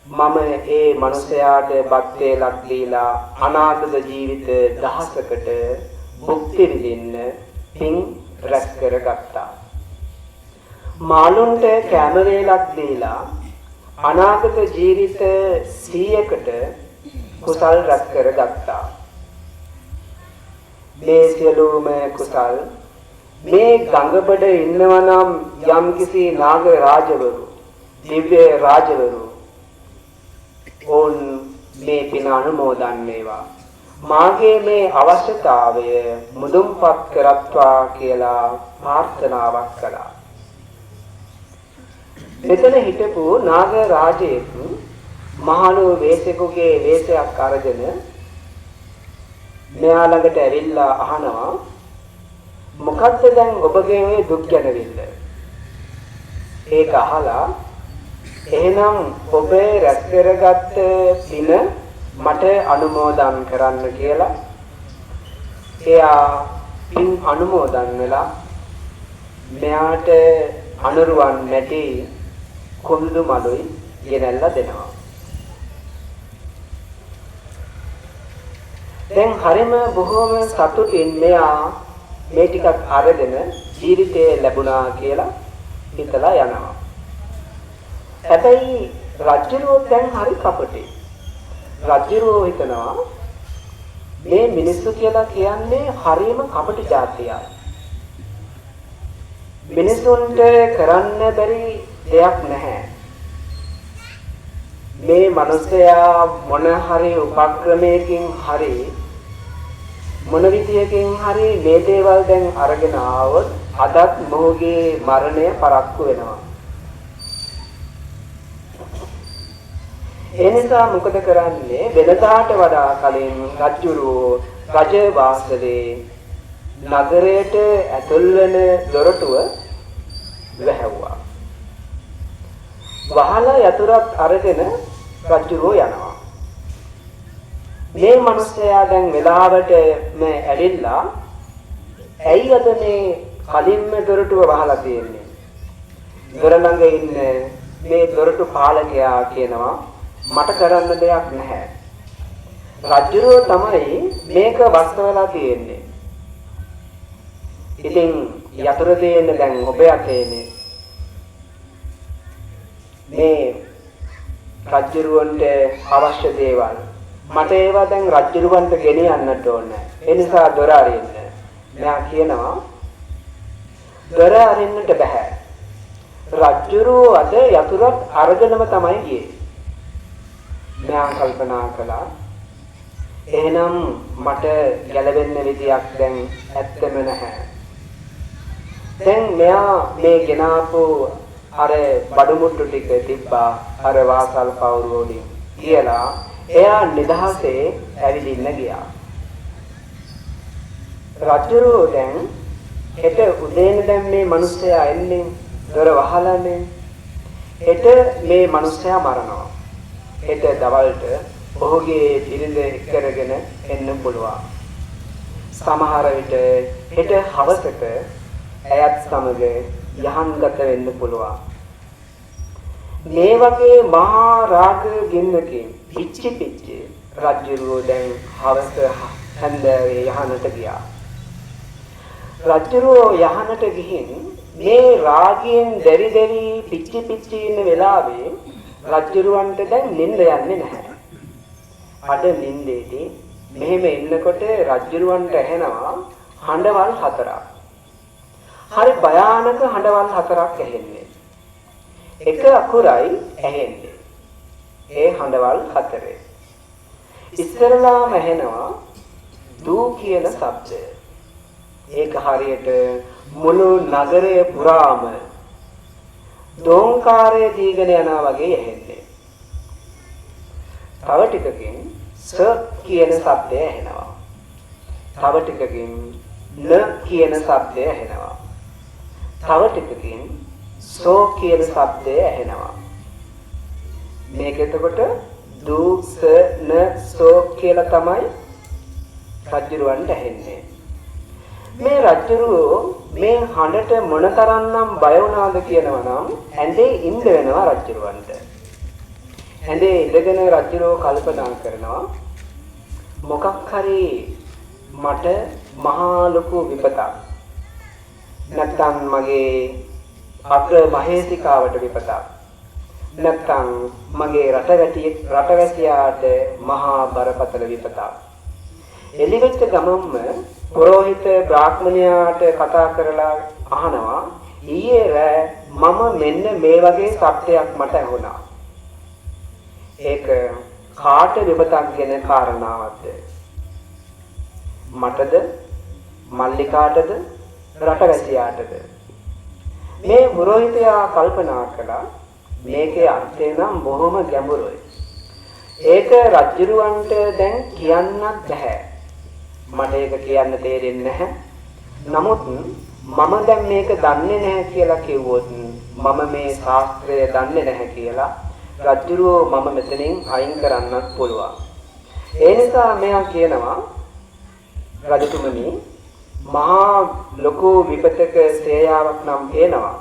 මම ඒ මනුස්සයාට බත් වේලක් දීලා අනාගත ජීවිත දහසකට භුක්ති විඳින්න පින් රැස් කරගත්තා. මාළුන්ට කැම වේලක් දීලා අනාගත ජීවිත 100කට කුසල් රැස් කරගත්තා. මේ සියලුම කුසල් මේ ගඟබඩ ඉන්නවනම් යම්කිසි නාග රාජවරු දිව්‍ය රාජවරු ඔවුන් මේ පින අනුමෝදන් වේවා. මාගේ මේ අවශ්‍යතාවය මුදුන්පත් කරත්වා කියලා ප්‍රාර්ථනාවක් කළා. මෙතන හිටපු නාග රාජයෙක් මහලු වේසෙකුගේ වේසයක් අරගෙන මෙයා ළඟට ඇවිල්ලා අහනවා මොකද්ද දැන් ඔබගේ ඔය දුක් ගැනවිල්ල? ඒක අහලා එහෙනම් ඔබ රැස් කරගත්ත පින මට අනුමෝදන් කරන්න කියලා එයා පින් අනුමෝදන් වෙලා මෙයාට අනුරුවන් නැටි කොඳු මලුයි ගෙනල්ලා දෙනවා. දැන් හරිම බොහෝම සතුටින් මෙයා මේ ටිකක් අරගෙන ජීවිතේ ලැබුණා කියලා හිතලා යනවා. හැබැයි රජුරෝ දැන් හරි කපටි. රජුරෝ හිතනවා මේ මිනිස්සු කියලා කියන්නේ හරිම කපටි ජාතියක්. මිනිසුන්ට කරන්න බැරි දෙයක් නැහැ. මේ මනුස්සයා මොන හරි උපක්‍රමයකින් හරි මොන විදියකින් හරි මේ දේවල් දැන් අරගෙන ආවොත් අදත් මොහුගේ මරණය පරක්කු වෙනවා. ඒ නිසා මොකද කරන්නේ? වෙනදාට වඩා කලින් රජුරෝ රජ වාසලේ නගරයට ඇතුල් වෙන දොරටුව වැහැව්වා. වහලා යතුරත් අරගෙන රජුරෝ යනවා. මේ මිනිස්සයා දැන් වෙලාවට මේ ඇවිල්ලා ඇයි අද මේ කලින්ම දොරටුව වහලා තියෙන්නේ? දොර ළඟ ඉන්න මේ දොරටු පාලකයා කියනවා මට කරන්න දෙයක් නැහැ. රජුරෝ තමයි මේක වස්තවලා තියෙන්නේ. ඉතින් යතුරු තියෙන්නේ දැන් ඔබ අතේනේ. මේ රජුරවන්ට අවශ්‍ය දේවල් මට ඒවා දැන් රජුරවන්ට ගෙනියන්නට ඕන. ඒ නිසා දොර අරින්න. මෙයා කියනවා දොර අරින්නට බෑ. රජුරෝ අද යතුරත් අරගෙනම තමයි ගියේ. මෙයා කල්පනා කළා එහෙනම් මට ගැලවෙන්න විදියක් දැන් ඇත්තම නැහැ. දැන් මෙයා මේ ගෙනාපු අර බඩු මුට්ටු ටික තිබ්බා අර වාසල් පවුරු වලින් කියලා එයා නිදහසේ ඇවිදින්න ගියා. රජුරෝ දැන් හෙට උදේන දැන් මේ මිනිස්සයා එන්නේ දොර වහලානේ. හෙට මේ මිනිස්සයා මරනවා. හෙට දවල්ට ඔහුගේ බිරිඳ එක් කරගෙන එන්න පුළුවන්. සමහර විට හෙට හවසට ඇයත් සමග යහන්ගත වෙන්න පුළුවන්. මේ වගේ මහා රාග ගින්නකින් පිච්චි පිච්චි රජුරෝ දැන් හවස හැන්දෑවේ යහනට ගියා. රජුරෝ යහනට ගිහින් මේ රාගයෙන් දැරි දැරි පිච්චි පිච්චි ඉන්න වෙලාවේ රජුරවන්ට දැන් නිින්ද යන්නේ නැහැ. අද නිින්දේදී මෙහෙම ඉන්නකොට රජුරවන්ට ඇහෙනවා හඬවල් හතරක්. හරි භයානක හඬවල් හතරක් ඇහෙන්නේ. එක අකුරයි ඇහෙන්නේ. ඒ හඬවල් හතරේ. ඉස්සරලාම ඇහෙනවා දූ කියන ශබ්දය. ඒක හරියට මුළු නගරය පුරාම දෝංකාරය දීගෙන යනවා වගේ ඇහෙන්නේ. තව ටිකකින් ස කියන ශබ්දය ඇහෙනවා. තව ටිකකින් න කියන ශබ්දය ඇහෙනවා. තව ටිකකින් සෝ කියන ශබ්දය ඇහෙනවා. මේක එතකොට දු ස න සෝ කියලා තමයි රජුරවන්ට ඇහෙන්නේ. මේ රජුරෝ මේ හඬට මොනතරම්නම් බය වුණාද කියනවා නම් ඇඳේ ඉඳ වෙනවා රජුරවන්ට. ඇඳේ ඉඳගෙන රජුරෝ කල්පනා කරනවා මොකක් හරි මට මහා ලොකු විපතක් නැත්තම් මගේ අග්‍ර මහේසිකාවට විපතක් නැත්තම් මගේ රටවැසියාට මහා බරපතල විපතක්. එළිවෙච්ච ගමන්ම පුරෝහිත බ්‍රාහ්මණයාට කතා කරලා අහනවා ඊයේ රෑ මම මෙන්න මේ වගේ සත්‍යයක් මට ඇහුණා. ඒක කාට විපතක් ගැන කාරණාවක්ද? මටද මල්ලිකාටද රටවැසියාටද? මේ පුරෝහිතයා කල්පනා කළා මේකේ අර්ථය නම් බොහොම ගැඹුරුයි. ඒක රජුරවන්ට දැන් කියන්නත් බැහැ. මට ඒක කියන්න තේරෙන්නේ නැහැ. නමුත් මම දැන් මේක දන්නේ නැහැ කියලා කිව්වොත් මම මේ ශාස්ත්‍රය දන්නේ නැහැ කියලා රජුරෝ මම මෙතනින් අයින් කරන්නත් පුළුවන්. ඒ නිසා මෙයා කියනවා රජතුමනි මහා ලොකු විපතක සේයාවක් නම් පේනවා.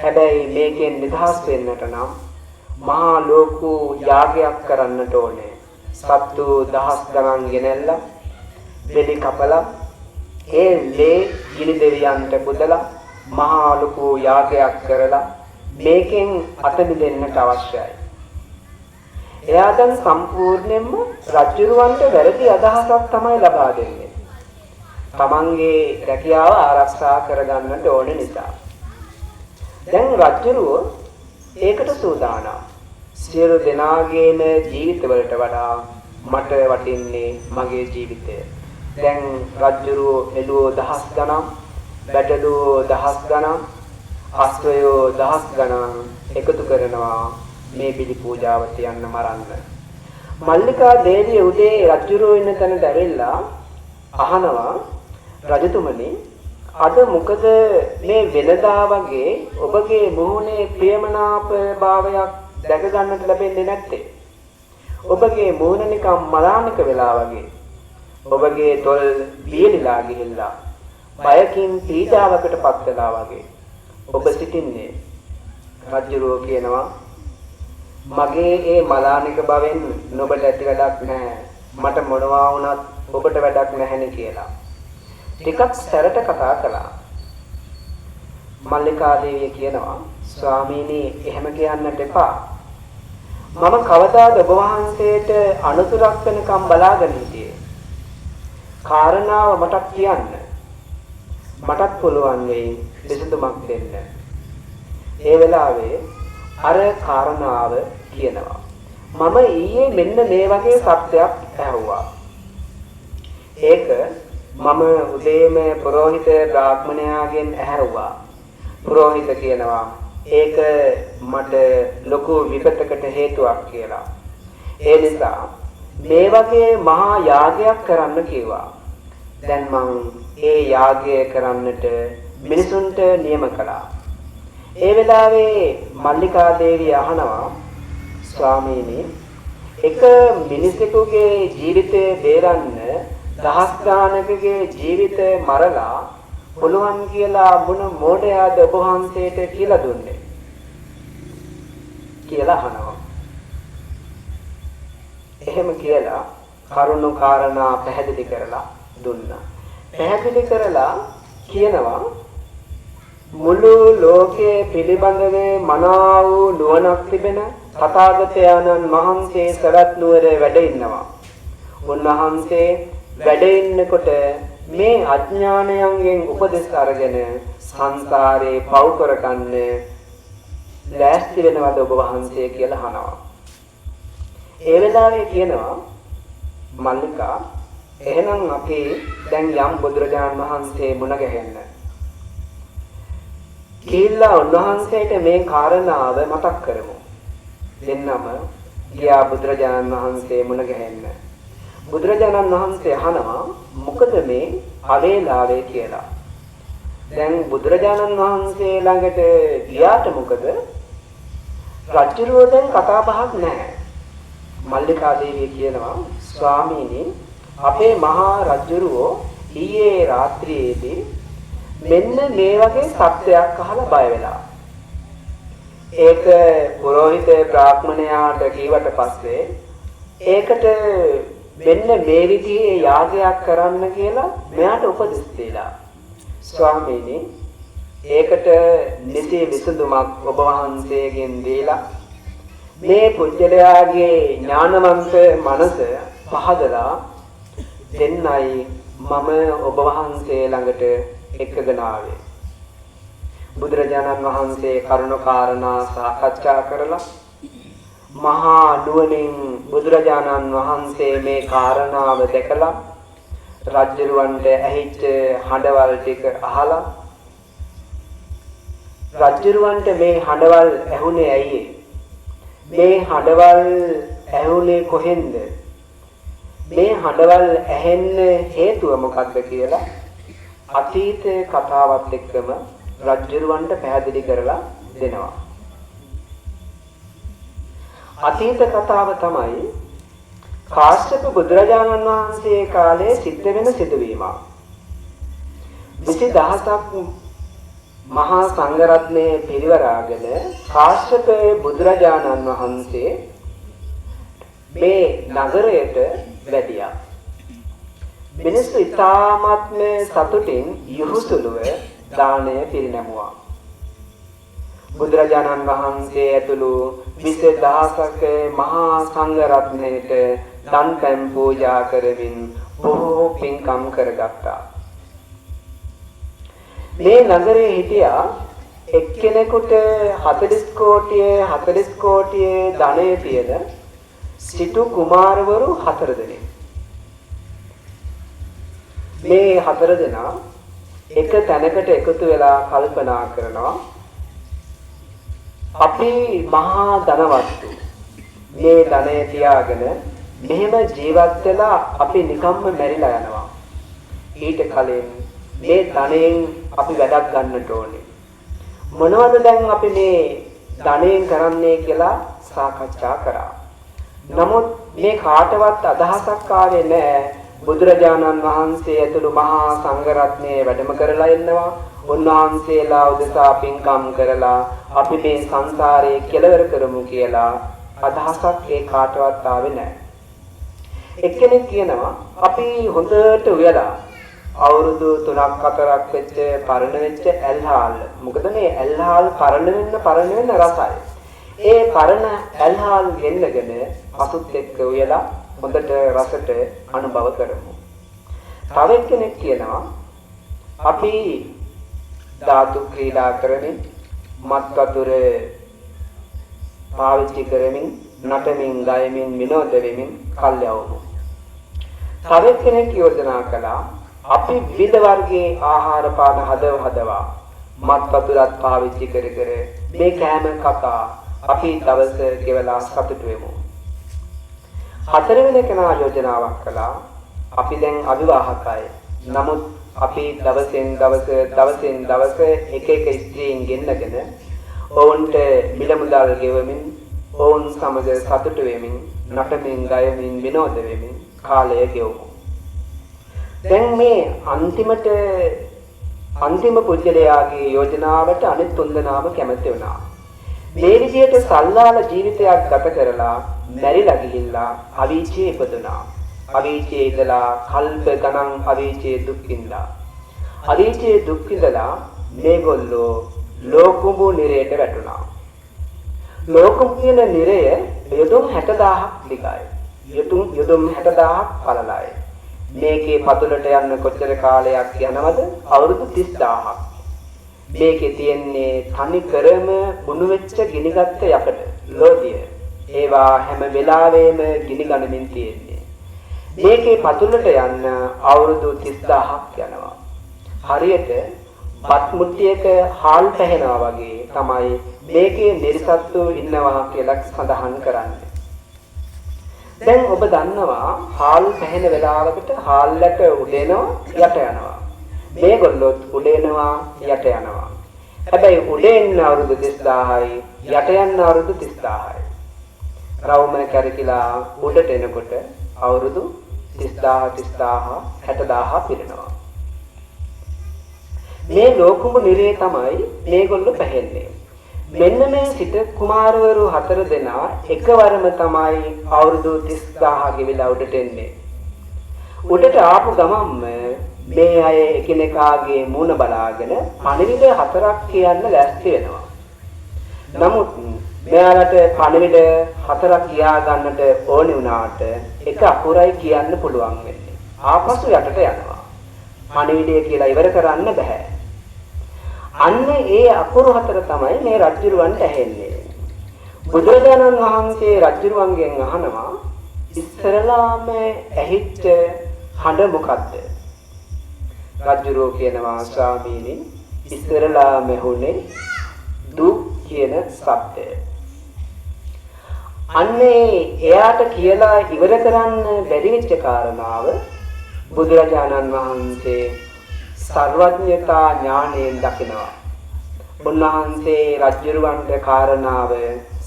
හැබැයි මේකෙන් නිදහස් වෙන්නට නම් මහා ලොකු යාගයක් කරන්නට ඕනේ. සත්තු දහස් ගණන් ගෙනල්ලා බෙලි කපලා ඒ ලේ ගිනි දෙවියන්ට පුදලා මහා ලොකු යාගයක් කරලා මේකෙන් අත මිදෙන්නට අවශ්‍යයි. එයා දැන් සම්පූර්ණයෙන්ම රජුරවන්ට වැරදි අදහසක් තමයි ලබා දෙන්නේ. තමන්ගේ රැකියාව ආරක්ෂා කරගන්නට ඕන නිසා. දැන් රජුරුව ඒකට සූදානම්. සියලු දෙනාගේම ජීවිතවලට වඩා මට වටින්නේ මගේ ජීවිතය. දැන් රජුරුව එළුවෝ දහස් ගණන්, බැටළුවෝ දහස් ගණන්, අශ්වයෝ දහස් ගණන් එකතු කරනවා මේ බිලි පූජාව තියන්න මරන්න. මල්ලිකා දේවිය උදේ රජුරුව ඉන්න තැනට ඇවිල්ලා අහනවා, රජතුමනි අද මොකද මේ වෙනදා වගේ ඔබගේ මුහුණේ ප්‍රියමනාප භාවයක් දැක ගන්නට ලැබෙන්නේ නැත්තේ? ඔබගේ මුහුණ නිකන් මලානික වෙලා වගේ. ඔබගේ තොල් වියලිලා ගිහිල්ලා බයකින් පීඩාවකට පත් වෙලා වගේ ඔබ සිටින්නේ. රජුරුව කියනවා, මගේ ඒ මලානික බවෙන් නොබට ඇති වැඩක් නැහැ. මට මොනවා වුණත් ඔබට වැඩක් නැහැනේ කියලා. ටිකක් සැරට කතා කළා. මල්ලිකා දේවිය කියනවා, ස්වාමීනි එහෙම කියන්නට එපා. මම කවදාද ඔබ වහන්සේට අනුතුරක් වෙනකම් බලාගෙන හිටියේ. කාරණාව මටත් කියන්න. මටත් පුළුවන් වෙයි විසඳුමක් දෙන්න. ඒ වෙලාවේ අර කාරණාව කියනවා. මම ඊයේ මෙන්න මේ වගේ සත්‍යයක් ඇහුවා. ඒක මම උදේම පුරෝහිත බ්‍රාහ්මණයාගෙන් ඇහුවා. පුරෝහිත කියනවා ඒක මට ලොකු විපතකට හේතුවක් කියලා. ඒ නිසා මේ වගේ මහා යාගයක් කරන්න කිව්වා. දැන් මං ඒ යාගය කරන්නට මිනිසුන්ට නියම කළා. ඒ වෙලාවේ මල්ලිකා දේවිය අහනවා, ස්වාමීනි එක මිනිසෙකුගේ ජීවිතය බේරන්න දහස් ගානකගේ ජීවිතය මරලා පුළුවන් කියලා මොන මෝඩයාද ඔබ වහන්සේට කියලා දුන්නේ කියලා අහනවා. එහෙම කියලා කරුණු කාරණා පැහැදිලි කරලා දුන්නා. පැහැදිලි කරලා කියනවා, මුළු ලෝකයේ පිළිබඳව මනා වූ නුවණක් තිබෙන තථාගතයන්න් වහන්සේ සවැත් නුවර වැඩ ඉන්නවා. උන්වහන්සේ වැඩ ඉන්නකොට මේ අඥානයන්ගෙන් උපදෙස් අරගෙන සංසාරේ පව් කරගන්න ලෑස්ති වෙනවද ඔබ වහන්සේ කියලා අහනවා. ඒ වෙලාවේ කියනවා මල්ලිකා, එහෙනම් අපි දැන් යම් බුදුරජාණන් වහන්සේ මුණ ගැහෙන්න ගිහිල්ලා උන්වහන්සේට මේ කාරණාව මතක් කරමු. දෙන්නම ගියා බුදුරජාණන් වහන්සේ මුණ ගැහෙන්න. බුදුරජාණන් වහන්සේ අහනවා මොකද මේ අවේලාවේ කියලා. දැන් බුදුරජාණන් වහන්සේ ළඟට ගියාට මොකද රජුරෝ දැන් කතා බහක් නැහැ. මල්ලිකා දේවිය කියනවා, ස්වාමීනි අපේ මහා රජුරෝ ඊයේ රාත්‍රියේදී මෙන්න මේ වගේ සත්‍යයක් අහලා බය වෙලා. ඒක පුරෝහිත බ්‍රාහ්මණයාට කීවට පස්සේ ඒකට මෙන්න මේ විදිහේ යාගයක් කරන්න කියලා මෙයාට උපදෙස් දීලා. ස්වාමීනි ඒකට නිසි විසඳුමක් ඔබ වහන්සේගෙන් දීලා මේ පුජ්‍යලයාගේ ඥානවන්ත මනස පහදලා දෙන්නයි මම ඔබ වහන්සේ ළඟට එක්කගෙන ආවේ. බුදුරජාණන් වහන්සේ කරුණ කාරණා සාකච්ඡා කරලා මහා නුවණින් බුදුරජාණන් වහන්සේ මේ කාරණාව දැකලා රජ්ජුරුවන්ට ඇහිච්ච හඬවල් ටික අහලා, රජ්ජුරුවන්ට මේ හඬවල් ඇහුනේ ඇයි? මේ හඬවල් ඇහුනේ කොහෙන්ද? මේ හඬවල් ඇහෙන්න හේතුව මොකක්ද කියලා අතීත කතාවත් එක්කම රජ්ජුරුවන්ට පැහැදිලි කරලා දෙනවා. අතීත කතාව තමයි කාශ්‍යප බුදුරජාණන් වහන්සේ කාලයේ සිද්ධ වෙන සිදුවීමක්. 20,000ක් මහා සංඝරත්නයේ පිරිවරාගෙන කාශ්‍යප බුදුරජාණන් වහන්සේ මේ නගරයට වැඩියා. මිනිස්සු ඉතාමත්ම සතුටින් යහුසුලුව දානය පිරිනැමුවා. බුදුරජාණන් වහන්සේ ඇතුළු 20,000ක මහා සංඝරත්නයට දන් පැන් පූජා කරමින් බොහෝ පින්කම් කරගත්තා. මේ නගරේ හිටියා එක්කෙනෙකුට 40 කෝටියේ 40 කෝටියේ ධනය තියෙන සිටු කුමාරවරු 4 දෙනෙක්. මේ 4 දෙනා එක තැනකට එකතු වෙලා කල්පනා කරනවා, අපි මහා ධනවත්තු, මේ ධනය තියාගෙන මෙහෙම ජීවත් වෙලා අපි නිකම්ම මැරිලා යනවා. ඊට කලින් මේ ධනයෙන් අපි වැඩක් ගන්නට ඕනේ. මොනවද දැන් අපි මේ ධනයෙන් කරන්නේ කියලා සාකච්ඡා කරා. නමුත් මේ කාටවත් අදහසක් ආවේ නෑ බුදුරජාණන් වහන්සේ ඇතුළු මහා සංඝරත්නය වැඩම කරලා ඉන්නවා. උන්වහන්සේලා උදෙසා පින්කම් කරලා අපි මේ සංසාරයේ කෙලවර කරමු කියලා අදහසක් ඒ කාටවත් ආවේ නෑ. එක්කෙනෙක් කියනවා අපි හොඳට උයලා අවුරුදු 3ක් 4ක් වෙච්ච පරණ වෙච්ච ඇල්හාල්, මොකද මේ ඇල්හාල් පරණ වෙන්න පරණ වෙන්න රසයි. ඒ පරණ ඇල්හාල් ගෙන්නගෙන පසුත් එක්ක උයලා හොඳට රසට අනුභව කරමු. තව එක්කෙනෙක් කියනවා අපි ධාතු ක්‍රීඩා කරමින් මත් වතුර පාවිච්චි කරමින් නටමින් ගයමින් විනෝද වෙමින් කල් යවමු. තව එක්කෙනෙක් යෝජනා කළා අපි විවිධ වර්ගයේ ආහාර පාන හදව හදවා මත් වතුරත් පාවිච්චි කර කර මේ කෑම කකා අපි දවස ගෙවලා සතුටු වෙමු. හතරවෙනි කෙනා යෝජනාවක් කළා අපි දැන් අවිවාහකයි. නමුත් අපි දවසෙන් දවස දවසෙන් දවස එක එක ස්ත්‍රීන් ගෙන්නගෙන ඔවුන්ට මිල මුදල් ගෙවමින් ඔවුන් සමග සතුටු වෙමින් නටමින් ගයමින් විනෝද වෙමින් කාලය ගෙවමු. දැන් මේ අන්තිම පුජ්‍යලයාගේ යෝජනාවට අනිත් තුන්දෙනාම කැමති වුණා. මේ විදිහට සල්ලාල ජීවිතයක් ගත කරලා මැරිලා ගිහිල්ලා අවීචයේ ඉපදුනා. අවීචයේ ඉඳලා කල්ප ගණන් අවීචයේ දුක් විඳා. අවීචයේ දුක් විඳලා මේගොල්ලෝ ලෝකුඹු නිරයට වැටුණා. ලෝකුඹු කියන නිරය යොදුන් 60,000ක් දිගයි. යොදුන් 60,000ක් පළලයි. මේකේ පතුලට යන්න කොච්චර කාලයක් යනවද? අවුරුදු 30,000ක්. මේකේ තියෙන්නේ තනි කරම උණු වෙච්ච ගිනිගත්ත යකඩ ලෝදිය. ඒවා හැම වෙලාවෙම ගිනි ගනිමින් තියෙන්නේ. මේකේ පතුලට යන්න අවුරුදු 30,000ක් යනවා. හරියට බත් මුට්ටියක හාල් පැහෙනවා වගේ තමයි මේකේ නිර්සත්තු ඉන්නවා කියලා සඳහන් කරන්නේ. දැන් ඔබ දන්නවා හාල් පැහෙන වෙලාවකට හාල්ලට උඩ එනවා යට යනවා. මේගොල්ලොත් උඩ එනවා යට යනවා. හැබැයි උඩ එන්න අවුරුදු 30,000යි යට යන්න අවුරුදු 30,000යි. රවුම කැරකිලා උඩට එනකොට අවුරුදු 30,000 30,000 60,000 පිරෙනවා. මේ ලෝකුඹු නිරේ තමයි මේගොල්ලෝ පැහෙන්නේ. මෙන්න මේ සිට කුමාරවරු 4 දෙනා එකවරම තමයි අවුරුදු 30,000 ගෙවිලා උඩට එන්නේ. උඩට ආපු ගමන්ම මේ අය එකිනෙකාගේ මූණ බලාගෙන පණිවිඩ 4ක් කියන්න ලෑස්ති වෙනවා. නමුත් මෙයාලට පණිවිඩ 4ක් කියා ගන්නට ඕනි වුණාට එක අකුරයි කියන්න පුළුවන් වෙන්නේ. ආපසු යටට යනවා. පණිවිඩය කියලා ඉවර කරන්න බෑ. අන්න ඒ අකුරු 4 තමයි මේ රජුරවන්ට ඇහෙන්නේ. බුදුරජාණන් වහන්සේ රජුරවන්ගෙන් අහනවා ඉස්සරලාම ඇහිච්ච හඬ මොකද්ද? රජුරෝ කියනවා ස්වාමීනි ඉස්සරලාම ඇහුනේ දුක් කියන શબ્දය. අන්නේ එයාට කියලා ඉවර කරන්න බැරි වෙච්ච කාරණාව බුදුරජාණන් වහන්සේ සර්වඥතා ඥාණයෙන් දකිනවා. උන්වහන්සේ රජුරවන්ට කාරණාව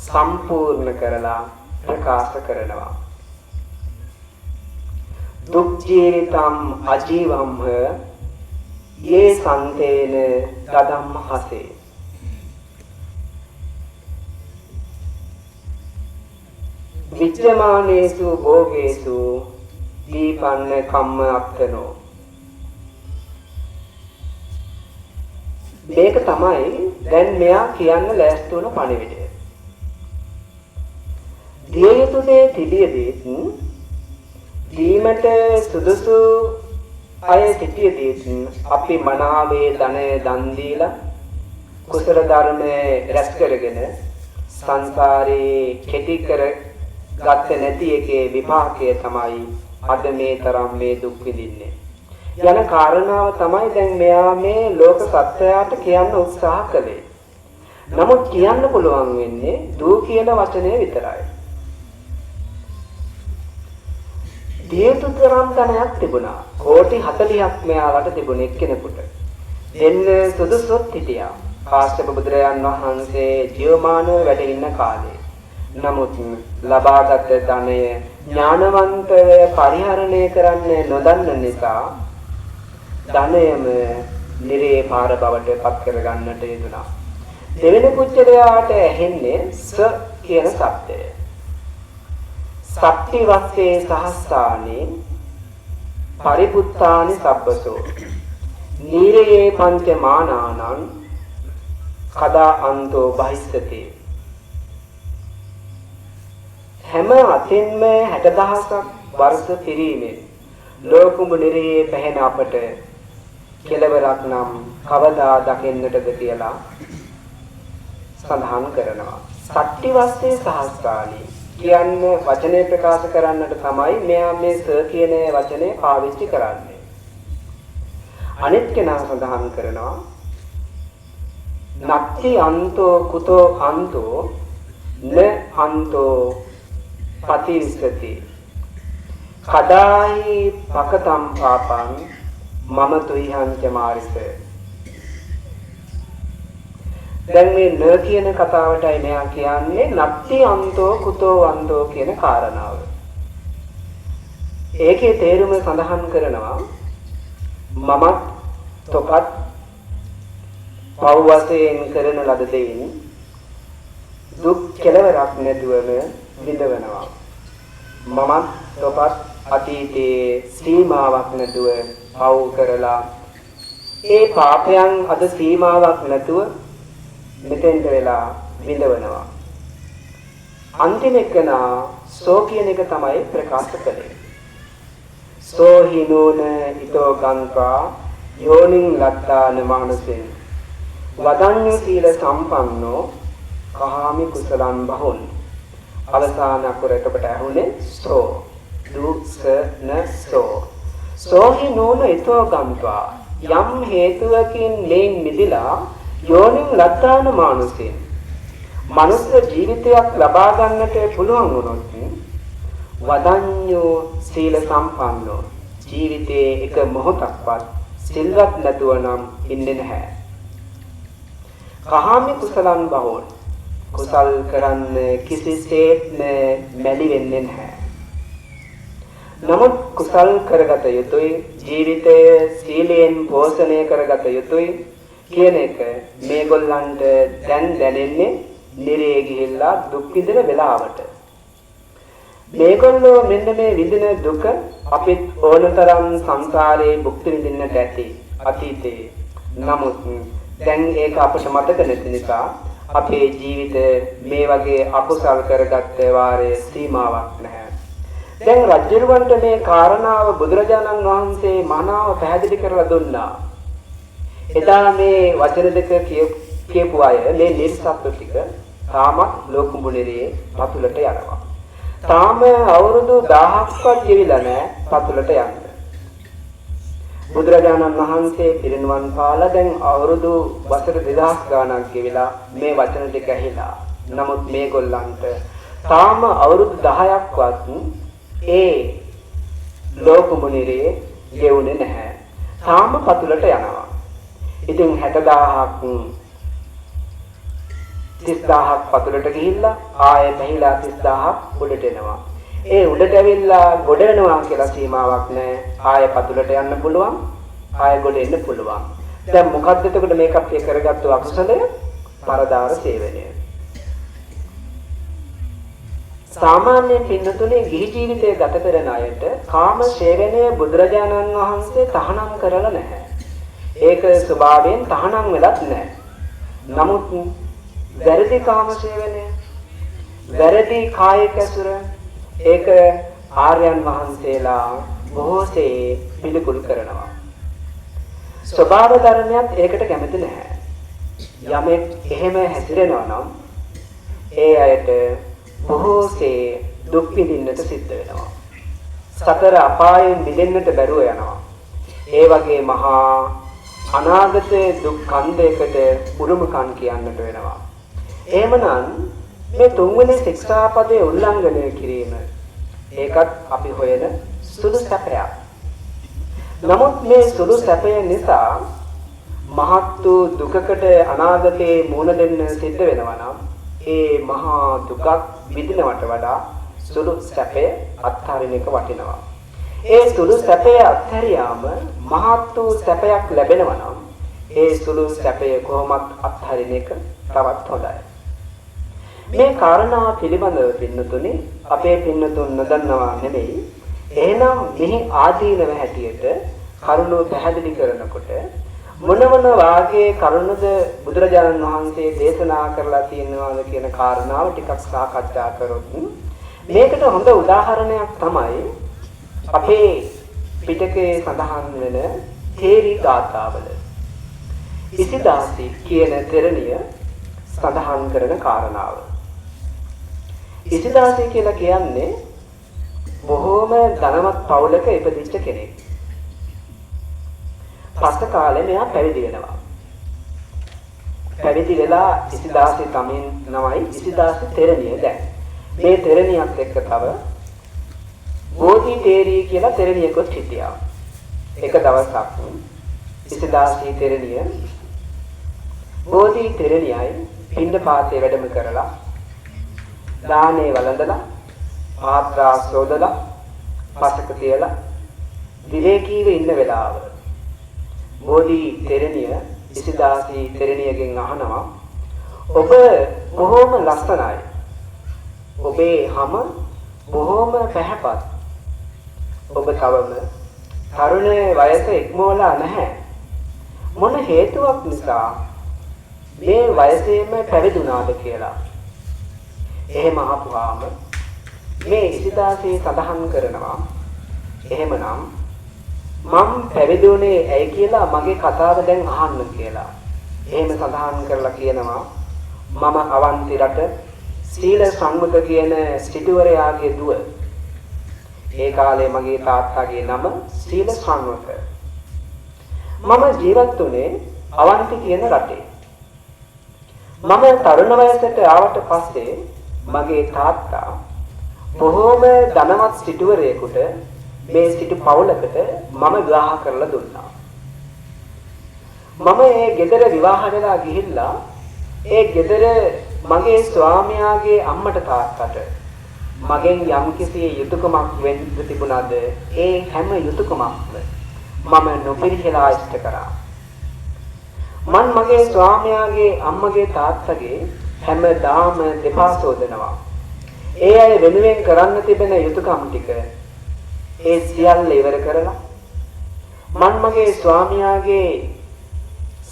සම්පූර්ණ කරලා ප්‍රකාශ කරනවා. දුක් ජීවිතම් අජීවම්හ යේ සන්තේන දදම්ම හසේ. විච්ඡමානේසු භෝගේසු දීපන්න කම්ම අත්තනෝ. මේක තමයි දැන් මෙයා කියන්න ලෑස්ති වුණ පණිවිඩය. දිය යුතු දේ තිබියදීත් දීමට සුදුසු අය සිටියදීත් අපි මනාවේ ධනය දන් දීලා කුසල ධර්මයේ රැස් කරගෙන සංසාරේ කෙටි කර ගත්ත නැති එකේ විපාකය තමයි අද මේ තරම් මේ දුක් විඳින්නේ යන කාරණාව තමයි දැන් මෙයා මේ ලෝක සත්‍යයට කියන්න උත්සාහ කළේ. නමුත් කියන්න පුළුවන් වෙන්නේ දූ කියන වචනය විතරයි. දියුතු තරම් ධනයක් තිබුණා. කෝටි 40ක් මෙයාලට තිබුණේ එක්කෙනෙකුට. දෙන්න සුදුසුත් හිටියා. කාශ්‍යප බුදුරජාන් වහන්සේ ජීවමානව වැඩ ඉන්න කාලේ. නමුත් ලබාගත් ධනය ඥානවන්තව පරිහරණය කරන්න නොදන්න නිසා ධනයම නිරේ පාර බවට පත් කරගන්නට යෙදුණා. දෙවෙනි පුච්චලයාට ඇහෙන්නේ ස කියන શબ્දය. සත්‍ති වස්සේ සහස්සානි පරිපුත්තානි සබ්බසෝ නීරයේ පංචමානානං කදා අන්තෝ බහිස්සති. හැම අතින්ම 60,000ක් වර්ෂ පිරීමෙන් ලෝකුඹ නිරයේ පැහැෙන අපට කෙලවරක් නම් කවදා දකින්නටද කියලා සඳහන් කරනවා. සට්ටි වස්සේ සහස්‍රානි කියන්න වචනේ ප්‍රකාශ කරන්නට තමයි මෙයා මේ ස කියන වචනේ පාවිච්චි කරන්නේ. අනිත් කෙනා සඳහන් කරනවා නත්ති අන්තෝ කුතෝ අන්තෝ න අන්තෝ පතිස්සති කදාහි පකතම් පාපං මම තුයිහංච මාරිස. දැන් මේ න කියන කතාවටයි මෙයා කියන්නේ නත්ති අන්තෝ කුතෝ අන්තෝ කියන කාරණාව. ඒකේ තේරුම සඳහන් කරනවා මමත් තොපත් පව් වශයෙන් කරන ලද දෙයින් දුක් කෙලවරක් නැතුවම විඳවනවා. මමත් තොපත් අතීතයේ සීමාවක් නැතුව පව් කරලා ඒ පාපයන් අද සීමාවක් නැතුව මෙතෙන්ට වෙලා විඳවනවා. අන්තිම එකනා සෝ කියන එක තමයි ප්‍රකාශ කළේ. සෝ හිනෝන ඊතෝ ගංකා යෝනින් ලත්තාන මානසෙන් වදඤ්ඤ සීල සම්පන්නෝ කහාමි කුසලං බහුන්. අවසාන අකුර එතකොට ඇහුනේ සෝ දු ස න සෝ. සෝහි නෝන ඊතෝ ගංකා යම් හේතුවකින් මේන් මිදිලා යෝනින් ලත්තාන මානුෂයෙන් මනුස්ස ජීවිතයක් ලබා ගන්නට පුළුවන් වුණොත් වදඤ්ඤෝ සීල සම්පන්නෝ ජීවිතයේ එක මොහොතක්වත් සිල්වත් නැතුව නම් ඉන්නේ නැහැ. කහාමි කුසලං බහෝන් කුසල් කරන්න කිසිසේත්ම මැලි වෙන්නේ නැහැ. නමුත් කුසල් කරගත යුතුයි, ජීවිතය සීලයෙන් පෝෂණය කරගත යුතුයි කියන එක මේගොල්ලන්ට දැන් දැනෙන්නේ නිරේ ගිහිල්ලා දුක් විඳින වෙලාවට. මේගොල්ලෝ මෙන්න මේ විඳින දුක අපිත් ඕනතරම් සංසාරේ භුක්ති විඳින්නට ඇති අතීතයේ. නමුත් දැන් ඒක අපට මතක නැති නිසා අපේ ජීවිත මේ වගේ අකුසල් කරගත්ත වාරයේ සීමාවක් නැහැ. දැන් රජුරවන්ට මේ කාරණාව බුදුරජාණන් වහන්සේ මනාව පැහැදිලි කරලා දුන්නා. එදා මේ වචන දෙක කියපු අය මේ නිර්සත්තු ටික තාමත් ලෝකුඹුණිරේ පතුලට යනවා. තාම අවුරුදු 1000ක්වත් ගෙවිලා නැහැ පතුලට යන්න. බුදුරජාණන් වහන්සේ පිරිනිවන් පාලා දැන් අවුරුදු වසර 2000 ගාණක් ගෙවිලා මේ වචන ටික ඇහිලා. නමුත් මේගොල්ලන්ට තාම අවුරුදු 10ක්වත් ඒ ලෝකුඹුණිරේ ගෙවුනේ නැහැ. තාම පතුලට යනවා. ඉතින් 60000ක් 30000ක් පතුලට ගිහිල්ලා ආයෙ පැහිලා 30000ක් උඩට එනවා. ඒ උඩට ඇවිල්ලා ගොඩ වෙනවා කියලා සීමාවක් නැහැ. ආයෙ පතුලට යන්න පුළුවන්. ආය ගොඩ එන්න පුළුවන්. දැන් මොකද්ද එතකොට මේ කට්ටිය කරගත්තු අකුසලය? පරදාර සේවනය. සාමාන්‍යයෙන් පින්නතුනේ ගිහි ජීවිතය ගත කරන අයට කාම සේවනය බුදුරජාණන් වහන්සේ තහනම් කරලා නැහැ. ඒක ස්වභාවයෙන් තහනම් වෙලත් නැහැ. නමුත් වැරදි කාම සේවනය, වැරදි කායික ඇසුර, ඒක ආර්යයන් වහන්සේලා බොහෝසේ පිළිකුල් කරනවා. ස්වභාව ධර්මයක් ඒකට කැමති නැහැ. යමෙක් එහෙම හැසිරෙනවා නම් ඒ අයට බොහෝසේ දුක් විඳින්නට සිද්ධ වෙනවා. සතර අපායෙන් මිදෙන්නට බැරුව යනවා. ඒ වගේ මහා අනාගතයේ දුක් කන්දයකට උරුමකම් කියන්නට වෙනවා. එහෙමනම් මේ තුන්වෙනි ශික්ෂාපදයේ උල්ලංඝනය කිරීම ඒකත් අපි හොයන සුළු සැපයක්. නමුත් මේ සුළු සැපය නිසා මහත් වූ දුකකට අනාගතයේ මුහුණ දෙන්න සිද්ධ වෙනවා නම් ඒ මහා දුකක් විඳිනවට වඩා සුළු සැපය අත්හරින එක වටිනවා. ඒ සුළු සැපය අත්හැරියාම මහත් වූ සැපයක් ලැබෙනවා නම් ඒ සුළු සැපය කොහොමත් අත්හරින එක තවත් හොඳයි. මේ කාරණා පිළිබඳව පින්නතුනි අපේ පින්නතුන් නොදන්නවා නෙමෙයි. එහෙනම් මෙහි ආදීනව හැටියට කරුණු පැහැදිලි කරනකොට මොන මොන වාගේ කරුණුද බුදුරජාණන් වහන්සේ දේශනා කරලා තියෙනවද කියන කාරණාව ටිකක් සාකච්ඡා කරොත් මේකට හොඳ උදාහරණයක් තමයි අපේ පිටකයේ සඳහන් වෙන තේරි ගාථාවල ඉසිදාසි කියන තෙරණිය සඳහන් කරන කාරණාව. ඉසිදාසි කියලා කියන්නේ බොහෝම ධනවත් පවුලක ඉපදිච්ච කෙනෙක්. පස්ස කාලේ මෙයා පැවිදි වෙනවා. පැවිදි වෙලා ඉසිදාසි තමින් නමයි ඉසිදාසි තෙරණිය දැන්. මේ තෙරණියත් එක්ක තව බෝධි තේරී කියලා තෙරණියකොත් හිටියා. එක දවසක් ඉසිදාසි තෙරණිය බෝධි තෙරණියයි පිණ්ඩපාතේ වැඩම කරලා දානේ වළඳලා පාත්‍රා සෝදලා පසක තියලා විවේකීව ඉන්න වෙලාව බෝධි තෙරණිය ඉසිදාසි තෙරණියගෙන් අහනවා, ඔබ බොහෝම ලස්සනයි, ඔබේ හැම බොහෝම පැහැපත්, ඔබ තවම තරුණ වයස ඉක්මවලා නැහැ, මොන හේතුවක් නිසා මේ වයසේම පැවිදුණාද කියලා. එහෙම අහපුවාම මේ ඉසිදාසි සඳහන් කරනවා, එහෙමනම් මම පැවිදුනේ ඇයි කියලා මගේ කතාව දැන් අහන්න කියලා. එහෙම සඳහන් කරලා කියනවා, මම අවන්ති රට සීල සංවක කියන සිටුවරයාගේ දුව. ඒ කාලේ මගේ තාත්තාගේ නම සීල සංවක. මම ජීවත් වුණේ අවන්ති කියන රටේ. මම තරුණ වයසට ආවට පස්සේ මගේ තාත්තා බොහෝම ධනවත් සිටුවරයෙකුට මේ සිටු පවුලකට මම විවාහ කරලා දුන්නා. මම ඒ ගෙදර විවාහ වෙලා ගිහිල්ලා ඒ ගෙදර මගේ ස්වාමියාගේ අම්මට තාත්තට මගෙන් යම්කිසි යුතුයකමක් වෙන්න තිබුණාද ඒ හැම යුතුයකමක්ම මම නොපිරිහෙලා ඉෂ්ට කරා. මන් මගේ ස්වාමියාගේ අම්මගේ තාත්තගේ හැමදාම දෙපා සෝදනවා. ඒ අය වෙනුවෙන් කරන්න තිබෙන යුතුයකම් ටික ඒ සියල්ල ඉවර කරලා මන් මගේ ස්වාමියාගේ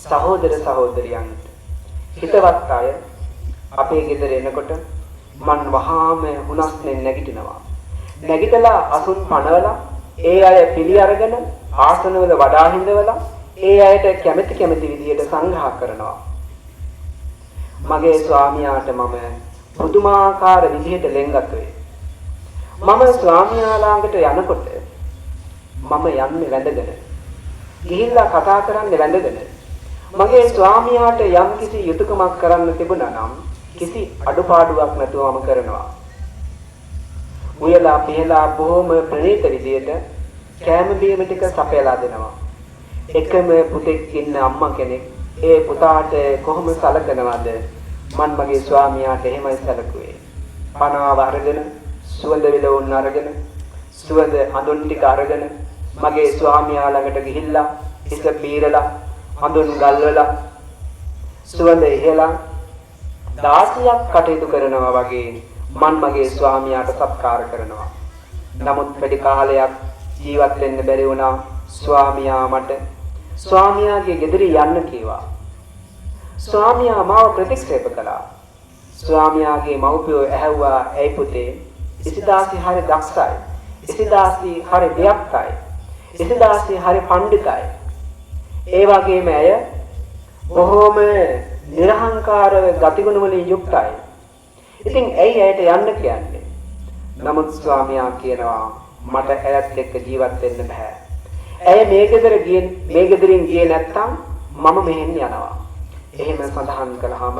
සහෝදර සහෝදරියන්ට හිතවත් අය අපේ ගෙදර එනකොට මන් වහාම හුනස්නෙන් නැගිටිනවා. නැගිටලා අසුන් පනවලා ඒ අය පිළි අරගෙන ආසනවල වඩා හිඳවලා ඒ අයට කැමැති කැමැති විදියට සංග්‍රහ කරනවා. මගේ ස්වාමියාට මම පුදුමාකාර විදියට ලෙන්ගතුයි. මම ස්වාමියා ළඟට යනකොට මම යන්නේ වැඳගෙන. ගිහිල්ලා කතා කරන්නේ වැඳගෙන. මගේ ස්වාමියාට යම් කිසි යුතුයකමක් කරන්න තිබුණා නම් කිසි අඩුපාඩුවක් නැතුව මම කරනවා. උයලා පිහලා බොහොම ප්‍රණීත විදියට කෑම බීම ටික සපයලා දෙනවා. එකම පුතෙක් ඉන්න අම්මා කෙනෙක් ඒ පුතාට කොහොම සැලකනවද? මන් මගේ ස්වාමියාට එහෙමයි සැලකුවේ. පනාව අරගෙන, සුවඳ විලවුන් අරගෙන, සුවඳ අඳුන් ටික අරගෙන මගේ ස්වාමියා ළඟට ගිහිල්ලා හිස පීරලා, අඳුන් ගල්වලා, සුවඳ ඉහලා 16ක් කටයුතු කරනවා වගේ මන් මගේ ස්වාමියාට සත්කාර කරනවා. නමුත් වැඩි කාලයක් ජීවත් වෙන්න බැරි වුණා. ස්වාමියා මට ස්වාමියාගේ ගෙදර යන්න කීවා. ස්වාමියා මාව ප්‍රතික්ෂේප කළා. ස්වාමියාගේ මව්පියෝ ඇහැව්වා, ඇයි පුතේ, ඉසිදාසි හරි දක්ෂයි, ඉසිදාසි හරි වියක්තයි, ඉසිදාසි හරි පණ්ඩිතයි. ඒ වගේම ඇය බොහෝම නිරහංකාර ගතිගුණ වලින් යුක්තයි. ඉතින් ඇයි ඇයට යන්න කියන්නේ? නමුත් ස්වාමියා කියනවා, මට ඇයත් එක්ක ජීවත් වෙන්න බෑ. ඇය මේ ගෙදරින් ගියේ නැත්තම් මම මෙහෙන් යනවා. එහෙම සඳහන් කළාම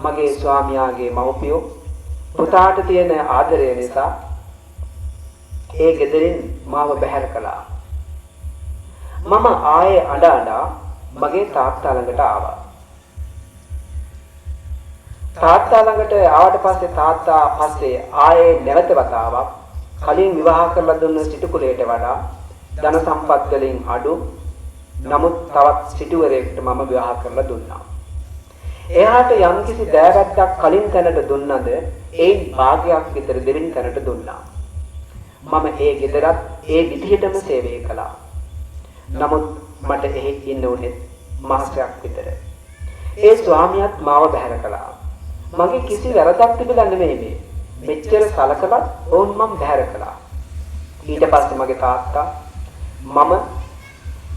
මගේ ස්වාමියාගේ මව්පියෝ පුතාට තියෙන ආදරය නිසා ඒ ගෙදරින් මාව බැහැර කළා. මම ආයේ අඬ අඬා මගේ තාත්තා ළඟට ආවා. තාත්තා ළඟට ආවට පස්සේ තාත්තා පස්සේ ආයේ නැවත වතාවක් කලින් විවාහ කරලා දුන්න සිටු කුලයට වඩා ධන සම්පත් වලින් අඩු නමුත් තවත් සිටුවරයෙක්ට මම විවාහ කරලා දුන්නා. එයාට යම්කිසි දෑවැද්දක් කලින් තැනට දුන්නද ඒන් භාගයක් විතර දෙවෙනි තැනට දුන්නා. මම ඒ ගෙදරත් ඒ විදිහටම සේවය කළා. නමුත් මට එහි ඉන්න උනේ මාසයක් විතර. ඒ ස්වාමියාත් මාව බැහැර කළා. මගේ කිසි වැරදක් තිබිලා නෙමෙයි මේ. මෙච්චර සලකලත් ඔවුන් මම බැහැර කළා. ඊට පස්සේ මගේ තාත්තා මම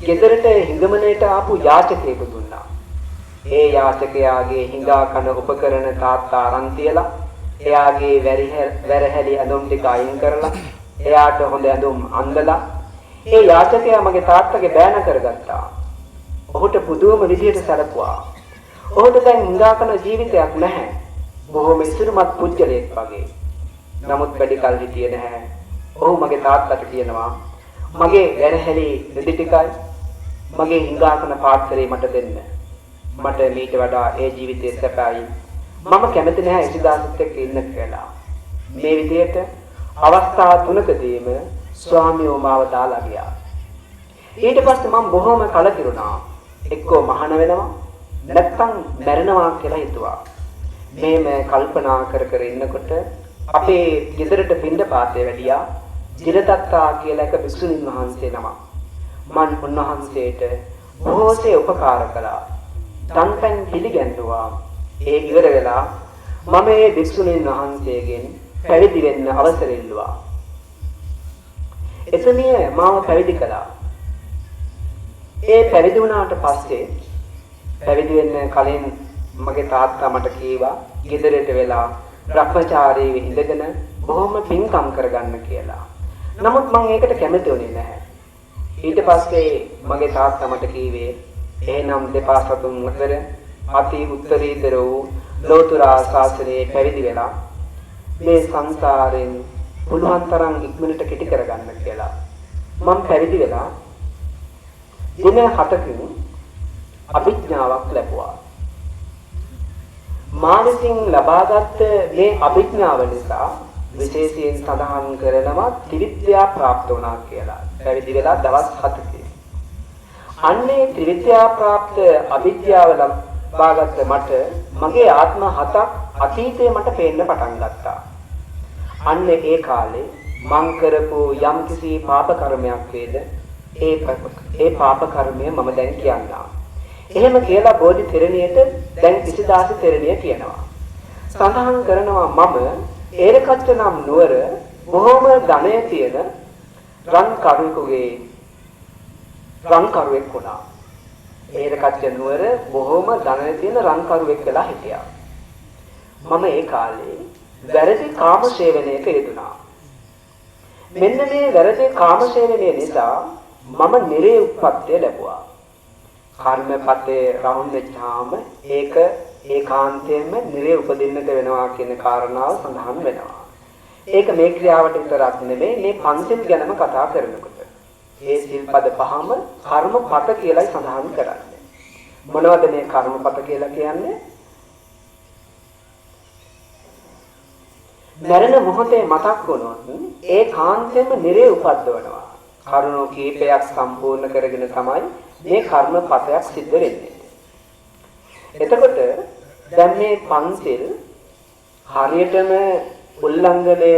ගෙදරට හිඟමනේට ආපු යාචකයෙකු දුන්නා. ඒ යාචකයාගේ හිඟා කන උපකරණ තාත්තා අරන් තියලා එයාගේ වැරහැලි ඇඳුම් ටික අයින් කරලා එයාට හොඳ ඇඳුම් අඳලා ඒ යාචකයා මගේ තාත්තගේ බෑන කරගත්තා. ඔහුට පුදුම විදිහට සැලකුවා. ඔහුට දැන් හිඟා කන ජීවිතයක් නැහැ. බොහොම ඉසුරුමත් පුජ්‍යලයෙක් වගේ. නමුත් වැඩි කල් හිටියේ නැහැ. ඔහු මගේ තාත්තට කියනවා, මගේ වැරහැලි රෙදි ටිකයි මගේ හිඟා කන පාත්‍රේ මට දෙන්න. මට මීට වඩා ඒ ජීවිතේ සැපයි. මම කැමති නැහැ ඉසිදාසත් එක්ක ඉන්න කියලා. මේ විදිහට අවස්ථා තුනකදීම ස්වාමියෝ මාව දාලා ගියා. ඊට පස්සේ මම බොහොම කලකිරුණා. එක්කෝ මහාන වෙනවා නැත්තම් මැරෙනවා කියලා හිතුවා. මේම කල්පනා කර කර ඉන්නකොට අපේ ගෙදරට පින්ඩපාතේ වැඩියා ජිරදත්තා කියලා එක භික්ෂුණීන් වහන්සේ නමක්. මන් උන්වහන්සේට බොහෝසේ උපකාර කළා. දන්පැන් පිළිගැන්නුවා. ඒ ඉවර වෙලා මම මේ භික්ෂුණීන් වහන්සේගෙන් පැවිදි වෙන්න අවසර ඉල්ලුවා. එතුමිය මාව පැවිදි කළා. ඒ පැවිදි වුණාට පස්සේ පැවිදි වෙන්න කලින් මගේ තාත්තා මට කීවා ගෙදරට වෙලා බ්‍රහ්මචාරීව ඉඳගෙන බොහොම පින්කම් කරගන්න කියලා. නමුත් මං ඒකට කැමති වුණේ නැහැ. ඊට පස්සේ මගේ තාත්තා මට කීවේ, එහෙනම් දෙපා සතුන් අතර අති උත්තරීතර වූ ලෝතුරා ශාසනයේ පැවිදි වෙලා මේ සංසාරයෙන් පුළුවන් තරම් ඉක්මනට කෙටි කරගන්න කියලා. මං පැවිදි වෙලා දින 7කින් අභිඥාවක් ලැබුවා. මා විසින් ලබාගත් මේ අභිඥාව නිසා විශේෂයෙන් සඳහන් කරනවා ත්‍රිවිද්‍යා ප්‍රාප්ත වුණා කියලා. පැවිදි වෙලා දවස් 7කින්. අන්නේ ත්‍රිවිද්‍යා ප්‍රාප්ත අභිඥාව ලබාගත් මට මගේ ආත්ම 7ක් අතීතයේ මට පේන්න පටන් ගත්තා. අන්න ඒ කාලේ මං කරපු යම්කිසි පාප කර්මයක් වේද ඒ පාප කර්මය මම දැන් කියන්නම්. එහෙම කියලා බෝධි තෙරණියට දැන් ඉසිදාසි තෙරණිය කියනවා. සඳහන් කරනවා මම ඒරකච්ච නම් නුවර බොහොම ධනය තියෙන රන්කරුවෙක් වුණා. ඒරකච්ච නුවර බොහොම ධනය තියෙන රන්කරුවෙක් වෙලා හිටියා. මම ඒ කාලේ වැරදි කාම සේවනයක යෙදුණා. මෙන්න මේ වැරදි කාම සේවනය නිසා මම නිරේ උත්පත්තිය ලැබුවා. කර්මපතේ රවුම් වෙච්චාම ඒක ඒකාන්තයෙන්ම නිරේ උපදින්නට වෙනවා කියන කාරණාව සඳහන් වෙනවා. ඒක මේ ක්‍රියාවට විතරක් නෙමෙයි, මේ පංචිල් ගැනම කතා කරනකොට. ඒ සිල්පද පහම කර්මපත කියලායි සඳහන් කරන්නේ. මොනවද මේ කර්මපත කියලා කියන්නේ? මරණ මොහොතේ මතක් වුණොත් ඒකාන්තයෙන්ම නිරේ උපද්දවනවා. කරුණු කීපයක් සම්පූර්ණ කරගෙන තමයි මේ කර්මපතයක් සිද්ධ වෙන්නේ. එතකොට දැන් මේ පන්සිල් හරියටම උල්ලංඝනය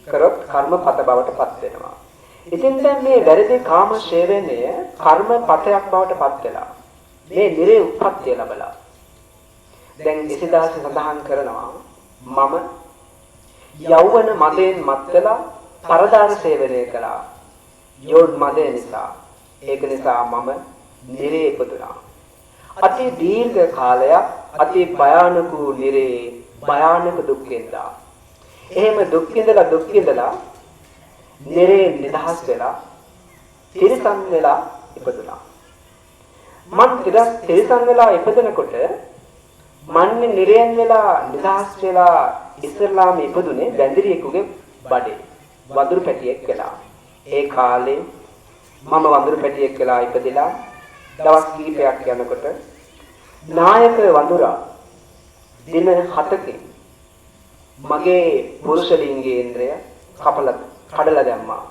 කරොත් කර්මපත බවට පත් වෙනවා. ඉතින් දැන් මේ වැරදි කාම සේවනය කර්මපතයක් බවට පත් වෙලා මේ නිරේ උත්පත්තිය ලැබලා දැන් ඉසිදාස සඳහන් කරනවා මම යෞවන මදයෙන් මත් වෙලා පරදාර සේවනය කළා. යෝන් මදය නිසා. ඒක නිසා මම නිරේ ඉපදුනා. අති දීර්ඝ කාලයක් අති භයානක වූ නිරේ භයානක දුක් විඳා. එහෙම දුක් විඳලා දුක් විඳලා නිරේ නිදහස් වෙලා තිරිසන් වෙලා ඉපදුනා. මං තිරිසන් වෙලා ඉපදෙනකොට මන්නේ නිරයන් වෙලා නිදහස් වෙලා ඉස්සරලාම ඉපදුනේ වැඳිරියෙකුගේ බඩේ වඳුරු පැටියෙක් වෙලා. ඒ කාලේ මම වඳුරු පැටියෙක් වෙලා ඉපදිලා දවස් කිහිපයක් යනකොට නායක වඳුරා දින 7කින් මගේ පුරුෂ ලිංගේන්ද්‍රය කපලා කඩලා දැම්මා.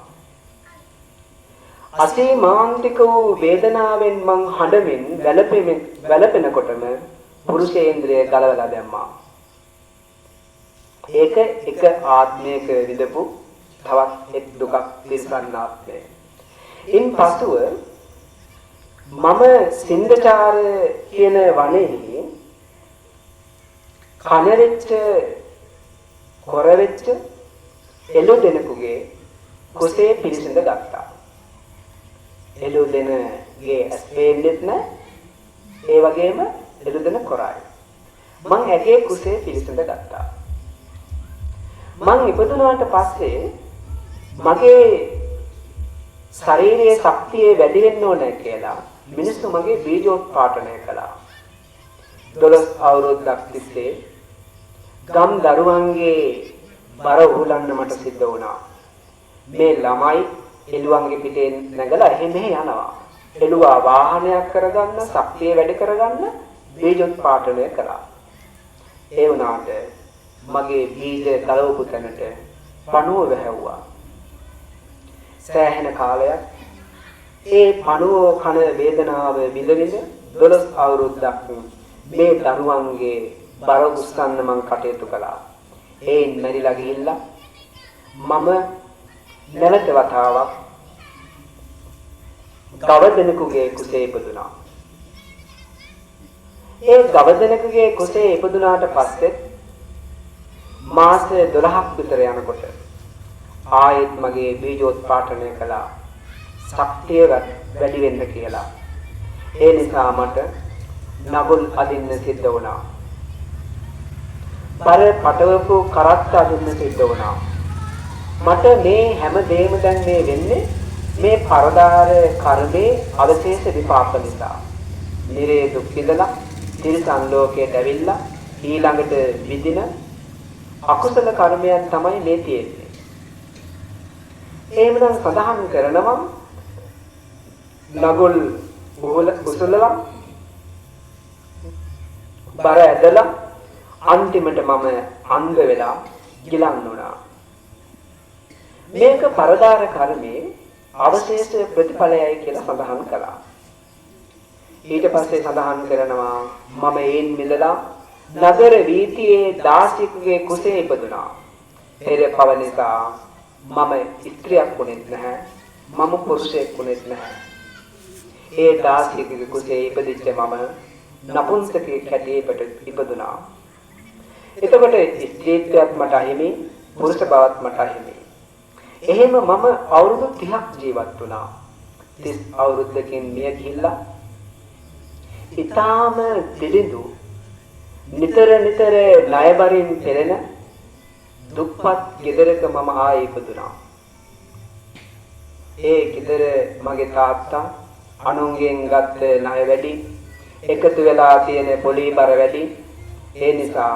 අසීමාන්තික වූ වේදනාවෙන් මං හඬමින් වැළපෙමින් වැළපෙනකොටම පුරුෂේන්ද්‍රය ගලවලා දැම්මා. ඒක එක ආත්මයක විඳපු තවත් එක් දුකක් තිරිසන් ආත්මය. ඉන් පසුව මම සින්දචාර කියන වනයේ කන වෙච්ච කොර වෙච්ච එළු දෙනෙකුගේ කුසේ පිළිසිඳ ගත්තා. එළු දෙනගේ ඇස් පේන්නෙත් නෑ, ඒ වගේම එළු දෙන කොරයි. මං ඇගේ කුසේ පිළිසිඳ ගත්තා. මං ඉපදුනාට පස්සේ මගේ ශරීරයේ ශක්තිය වැඩි වෙන්න ඕන කියලා මිනිස්සු මගේ බීජෝත්පාදනය කළා. 12 අවුරුද්දක් තිස්සේ ගම් දරුවන්ගේ බර උහුලන්න මට සිද්ධ වුණා. මේ ළමයි එළුවන්ගේ පිටේ නැගලා එහෙ මෙහෙ යනවා. එළුවා වාහනයක් කරගන්න, ශක්තිය වැඩි කරගන්න බීජෝත්පාදනය කළා. ඒ වුණාට මගේ බීජ ගලවපු තැනට පණුව වැහැව්වා. සෑහෙන කාලයක් ඒ පණුව කන වේදනාව විඳ විඳ 12 අවුරුද්දක් මේ දරුවන්ගේ බර උස්සන්න මං කටයුතු කළා. ඒන් මැරිලා ගිහිල්ලා මම නැවත වතාවක් ගව දෙනෙකුගේ කුසේ ඉපදුනා. ඒ ගව දෙනෙකුගේ කුසේ ඉපදුනාට පස්සේ මාස 12ක් විතර යනකොට ආයෙත් මගේ බීජෝත්පාදනය කළා. ශක්තිය වැඩි වෙන්න කියලා. ඒ නිසා මට නගුල් අදින්න සිද්ධ වුණා. බර පටවපු කරත්ත අදින්න සිද්ධ වුණා. මට මේ හැම දෙයක්ම දැන් මේ වෙන්නේ මේ පරදාර කර්මයේ අවශේෂ විපාක නිසා. නිරේ දුක් විඳලා තිරිසන් ලෝකයට ඇවිල්ලා ඊළඟට විඳින අකුසල කර්මයන් තමයි මේ තියෙන්නේ. එහෙමනම් සඳහන් කරනවා නගුල් උසලලා බර ඇදලා අන්තිමට මම අන්ධ වෙලා ගිලන් වුණා. මේක පරදාර කර්මයේ අවශේෂ ප්‍රතිඵලයයි කියලා සඳහන් කළා. ඊට පස්සේ සඳහන් කරනවා මම ඒන් මිදලා නගර වීතියේ දාසියෙකුගේ කුසේ ඉපදුනා. පෙර පව නිසා මම ස්ත්‍රියක් වුණෙත් නැහැ, මම පුරුෂයෙක් වුණෙත් නැහැ. ඒ දාසියෙකුගේ කුසේ ඉපදිච්ච මම නපුංසකයෙක් හැටියට ඉපදුනා. එතකොට ස්ත්‍රීත්වයක් මට අහිමි, පුරුෂ බවත් මට අහිමි. එහෙම මම අවුරුදු 30ක් ජීවත් වුණා. 30 අවුරුද්දකින් මිය ගිහිල්ලා ඊටාම දිලිඳු නිතර නිතර ණයබරින් පෙළෙන දුප්පත් ගෙදරක මම ආයේ ඉපදුනා. ඒ ගෙදර මගේ තාත්තා අනුන්ගෙන් ගත්ත ණය වැඩි, එකතු වෙලා තියෙන පොලී බර වැඩි. ඒ නිසා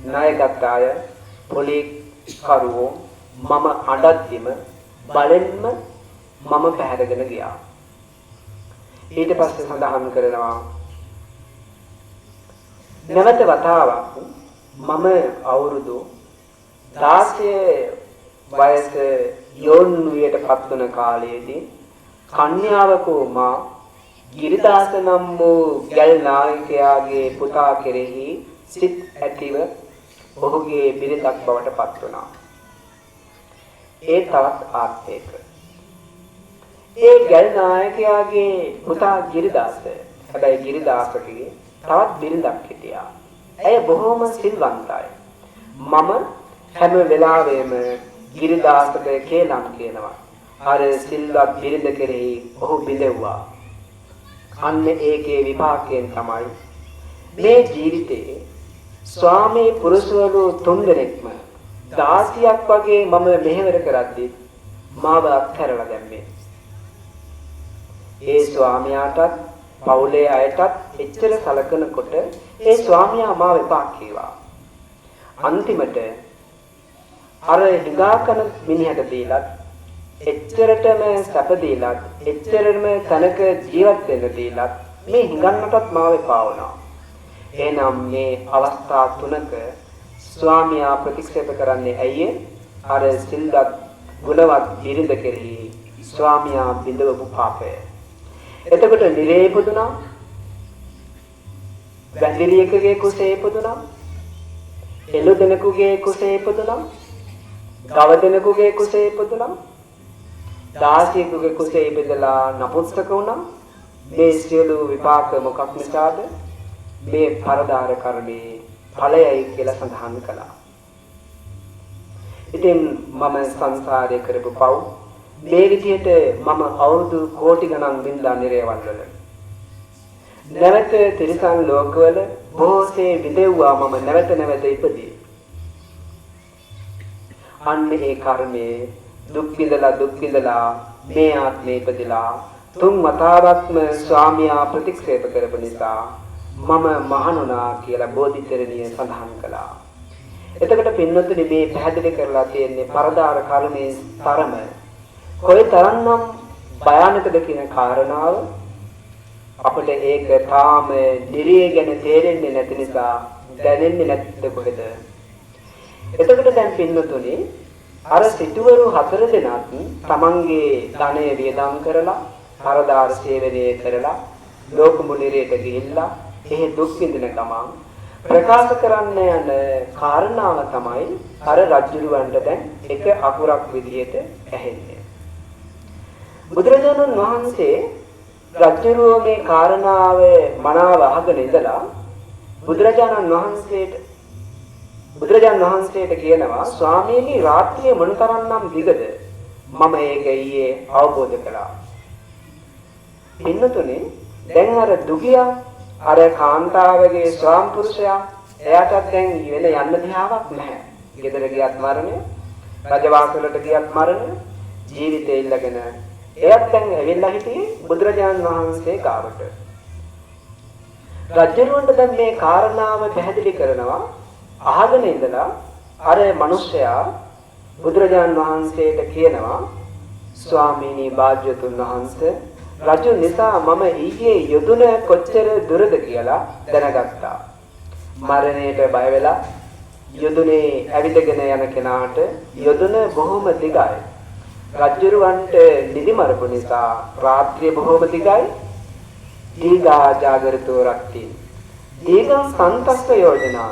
ණය ගත්ත අය පොලී කරුවෝ මම අඬද්දිම බලෙන්ම මම පැහැරගෙන ගියා. ඊට පස්සේ සඳහන් කරනවා නැවත වතාවක් මම අවුරුදු 16 වයස යෝන් වියට පත් වන කාලයේදී කන්‍යාවකෝ මා ගිරිදාස නම් වූ ගැල් නායකයාගේ පුතා කෙරෙහි සිත් ඇතිව ඔහුගේ බිරිඳක් බවට පත් වුණා. ඒ තවත් ආත්මයක. ඒ ගැල් නායකයාගේ පුතා ගිරිදාස. හැබැයි ගිරිදාසගේ තවත් බිරිඳක් හිටියා. ඇය බොහෝම සිල්වන්තයි. මම හැම වෙලාවෙම ගිරිදාසට කේලම් කියනවා. අර සිල්වත් බිරිඳ කෙරෙහි ඔහු බිඳෙව්වා. අන්න ඒකේ විපාකයෙන් තමයි මේ ජීවිතේ ස්වාමී පුරුෂවරු තුන්දෙනෙක්ම 16ක් වගේ මම මෙහෙවර කරද්දී මාව අත්හැරලා දැම්මේ. ඒ ස්වාමියාටත් පවුලේ අයටත් එච්චර සලකනකොට ඒ ස්වාමියා මාව එපා කීවා. අන්තිමට අර හිඟා කන මිනිහට දීලත් එච්චරටම සැප දීලත් එච්චරම තනක ජීවත් වෙන්න දීලත් මේ හිඟන්නටත් මාව එපා වුණා. එහෙනම් මේ අවස්ථා තුනක ස්වාමියා ප්‍රතික්ෂේප කරන්නේ ඇයි? අර සිල්වත් ගුණවත් බිරිඳ කෙරෙහි ස්වාමියා බිඳවපු පාපය. එතකොට නිරේ ඉපදුනා, වැඳිරියකගේ කුසේ ඉපදුනා, එළු දෙනෙකුගේ කුසේ ඉපදුනා, ගව දෙනෙකුගේ කුසේ ඉපදුනා, දාසියෙකුගේ කුසේ ඉපදලා නපුංසක වුණා. මේ සියලු විපාක මොකක් නිසාද? මේ පරදාර කර්මයේ ඵලයයි කියලා සඳහන් කළා. ඉතින් මම සංසාරේ කරපු පව් මේ විදිහට මම අවුරුදු කෝටි ගණන් වින්දා නිරේවල් වල. නැවත තිරිසන් ලෝකවල බොහෝසේ විඳෙව්වා මම නැවත නැවත ඉපදී. අන්න ඒ කර්මයේ දුක් විඳලා දුක් විඳලා මේ ආත්මේ ඉපදිලා තුන් වතාවක්ම ස්වාමියා ප්‍රතික්ෂේප කරපු නිසා මම මහණුනා කියලා බෝධිචරණිය සඳහන් කළා. එතකොට පින්වත්නි මේ පැහැදිලි කරලා තියෙන්නේ පරදාර කර්මයේ තරම කොයි තරම්නම් භයානකද කියන කාරණාව අපිට ඒක තාම නිරිය ගැන තේරෙන්නේ නැති නිසා දැනෙන්නේ නැද්ද කොහෙද? එතකොට දැන් පින්වතුනි අර සිටුවරු හතර දෙනාත් තමන්ගේ ධනය වියදම් කරලා පරදාර සේවනය කරලා ලෝකමුණු නිරයට ගිහිල්ලා එහෙ දුක් විඳින ගමන් ප්‍රකාශ කරන්න යන කාරණාව තමයි අර රජුරවන්ට දැන් එක අකුරක් විදිහට ඇහෙන්නේ. බුදුරජාණන් වහන්සේ රජුරුව මේ කාරණාව මනාව අහගෙන ඉඳලා බුදුරජාණන් වහන්සේට කියනවා, ස්වාමීනි රාත්‍රිය මොනතරම්නම් දිගද? මම ඒක ඊයේ අවබෝධ කළා. පින්නතුනේ දැන් අර දුගියා අර කාන්තාවගේ ස්වාම පුරුෂයා එයාටත් දැන් වෙන යන්න දිහාවක් නැහැ. ගෙදර ගියත් මරණය, රජවාසලට ගියත් මරණය, ජීවිතේ ඉල්ලගෙන එයත් දැන් ඇවිල්ලා හිටියේ බුදුරජාණන් වහන්සේ ගාවට. රජුරවන්ට දැන් මේ කාරණාව පැහැදිලි කරනවා. අහගෙන ඉඳලා අර මිනිසයා බුදුරජාණන් වහන්සේට කියනවා, ස්වාමීනි භාග්‍යවතුන් වහන්සේ, රජු නිසා මම ඊයේ යොදුන කොච්චර දුරද කියලා දැනගත්තා. මරණයට බය වෙලා යොදුනේ ඇවිදගෙන යන කෙනාට යොදුන බොහොම දිගයි. රජුරවන්ට නිදි මරපු නිසා රාත්‍රිය බොහොම දිගයි. දීඝා ජාගරතෝ රත්ති දීඝං සන්තස්ස යෝජනා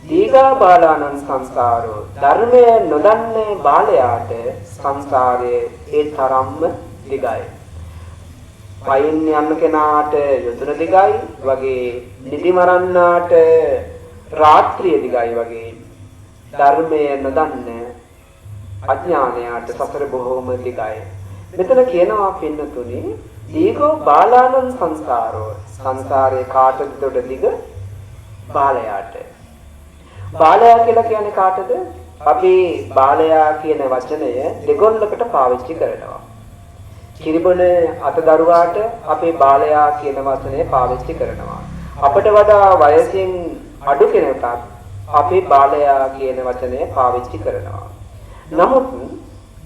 දීඝා බාලානං සංසාරෝ. ධර්මය නොදන්නේ බාලයාට සංසාරයේ ඒ තරම්ම දිගයි. පයින් යන කෙනාට යොදුන දිගයි වගේ, නිදි මරන්නාට රාත්‍රිය දිගයි වගේ, ධර්මය නොදන්න අඥානයාට සසර බොහෝම දිගයි. මෙතන කියනවා පින්නතුනි දීඝෝ බාලානං සංසාරෝ. සංසාරේ කාටද දොඩ දිග? බාලයාට. බාලයා කියලා කියන්නේ කාටද? අපි බාලයා කියන වචනය දෙගොල්ලකට පාවිච්චි කරනවා. කිරිබොන අතදරුවාට අපි බාලයා කියන වචනය පාවිච්චි කරනවා. අපට වඩා වයසින් අඩු කෙනෙකුටත් අපි බාලයා කියන වචනය පාවිච්චි කරනවා. නමුත්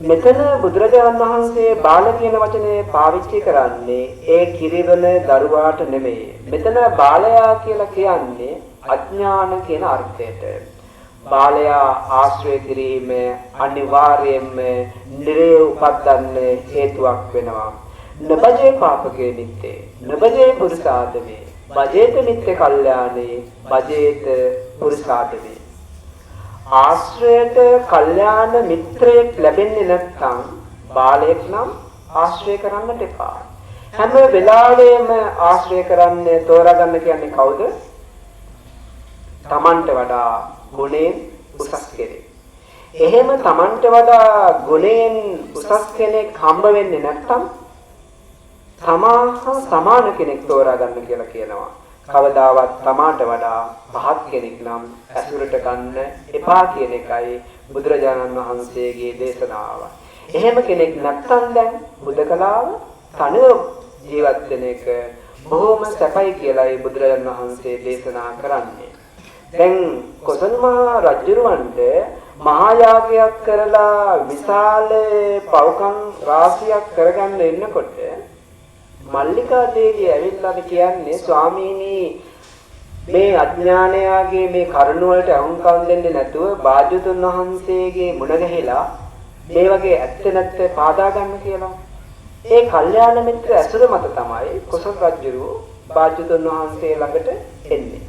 මෙතන බුදුරජාණන් වහන්සේ බාල කියන වචනය පාවිච්චි කරන්නේ ඒ කිරිබොන දරුවාට නෙමෙයි. මෙතන බාලයා කියලා කියන්නේ අඥාන කියන අර්ථයට. බාලයා ආශ්‍රය කිරීම අනිවාර්යයෙන්ම නිරේ උපද්දන්න හේතුවක් වෙනවා. නබජේ පාපකේ මිත්තේ, නබජේ පුරුෂාදමේ, බජේත මිත්‍ය කල්යාණේ, බජේත පුරුෂාදමේ. ආශ්‍රයයට කල්යාණ මිත්‍රයෙක් ලැබෙන්නේ නැත්නම් බාලයෙක් නම් ආශ්‍රය කරන්නට එපා. හැම වෙලාවෙම ආශ්‍රය කරන්නේ තෝරාගන්න කියන්නේ කවුද? තමන්ට වඩා ගුණයෙන් උසස් කෙනෙක්. එහෙම තමන්ට වඩා ගුණයෙන් උසස් කෙනෙක් හම්බ වෙන්නේ නැත්නම් තමා හා සමාන කෙනෙක් තෝරාගන්න කියලා කියනවා. කවදාවත් තමාට වඩා පහත් කෙනෙක් නම් ඇසුරට ගන්න එපා කියන එකයි බුදුරජාණන් වහන්සේගේ දේශනාව. එහෙම කෙනෙක් නැත්නම් දැන් හුදකලාව තනිව ජීවත් වෙන එක බොහොම සැපයි කියලායි බුදුරජාණන් වහන්සේ දේශනා කරන්නේ. දැන් කොසල් මහ රජුරවන්ට මහා යාගයක් කරලා විශාල පව්කම් රාශියක් කරගන්න එන්නකොට මල්ලිකා දේවිය ඇවිල්ලා කියන්නේ, ස්වාමීනි, මේ අඥානයාගේ මේ කරුණ වලට අහුම්කම් දෙන්නේ නැතුව භාග්‍යවතුන් වහන්සේගේ මුණ ගැහිලා මේ වගේ ඇත්ත නැත්ත පාදා ගන්න කියලා. ඒ කල්යාණ මිත්‍ර ඇසුර මත තමයි කොසල් රජුරු භාග්‍යවතුන් වහන්සේ ළඟට එන්නේ.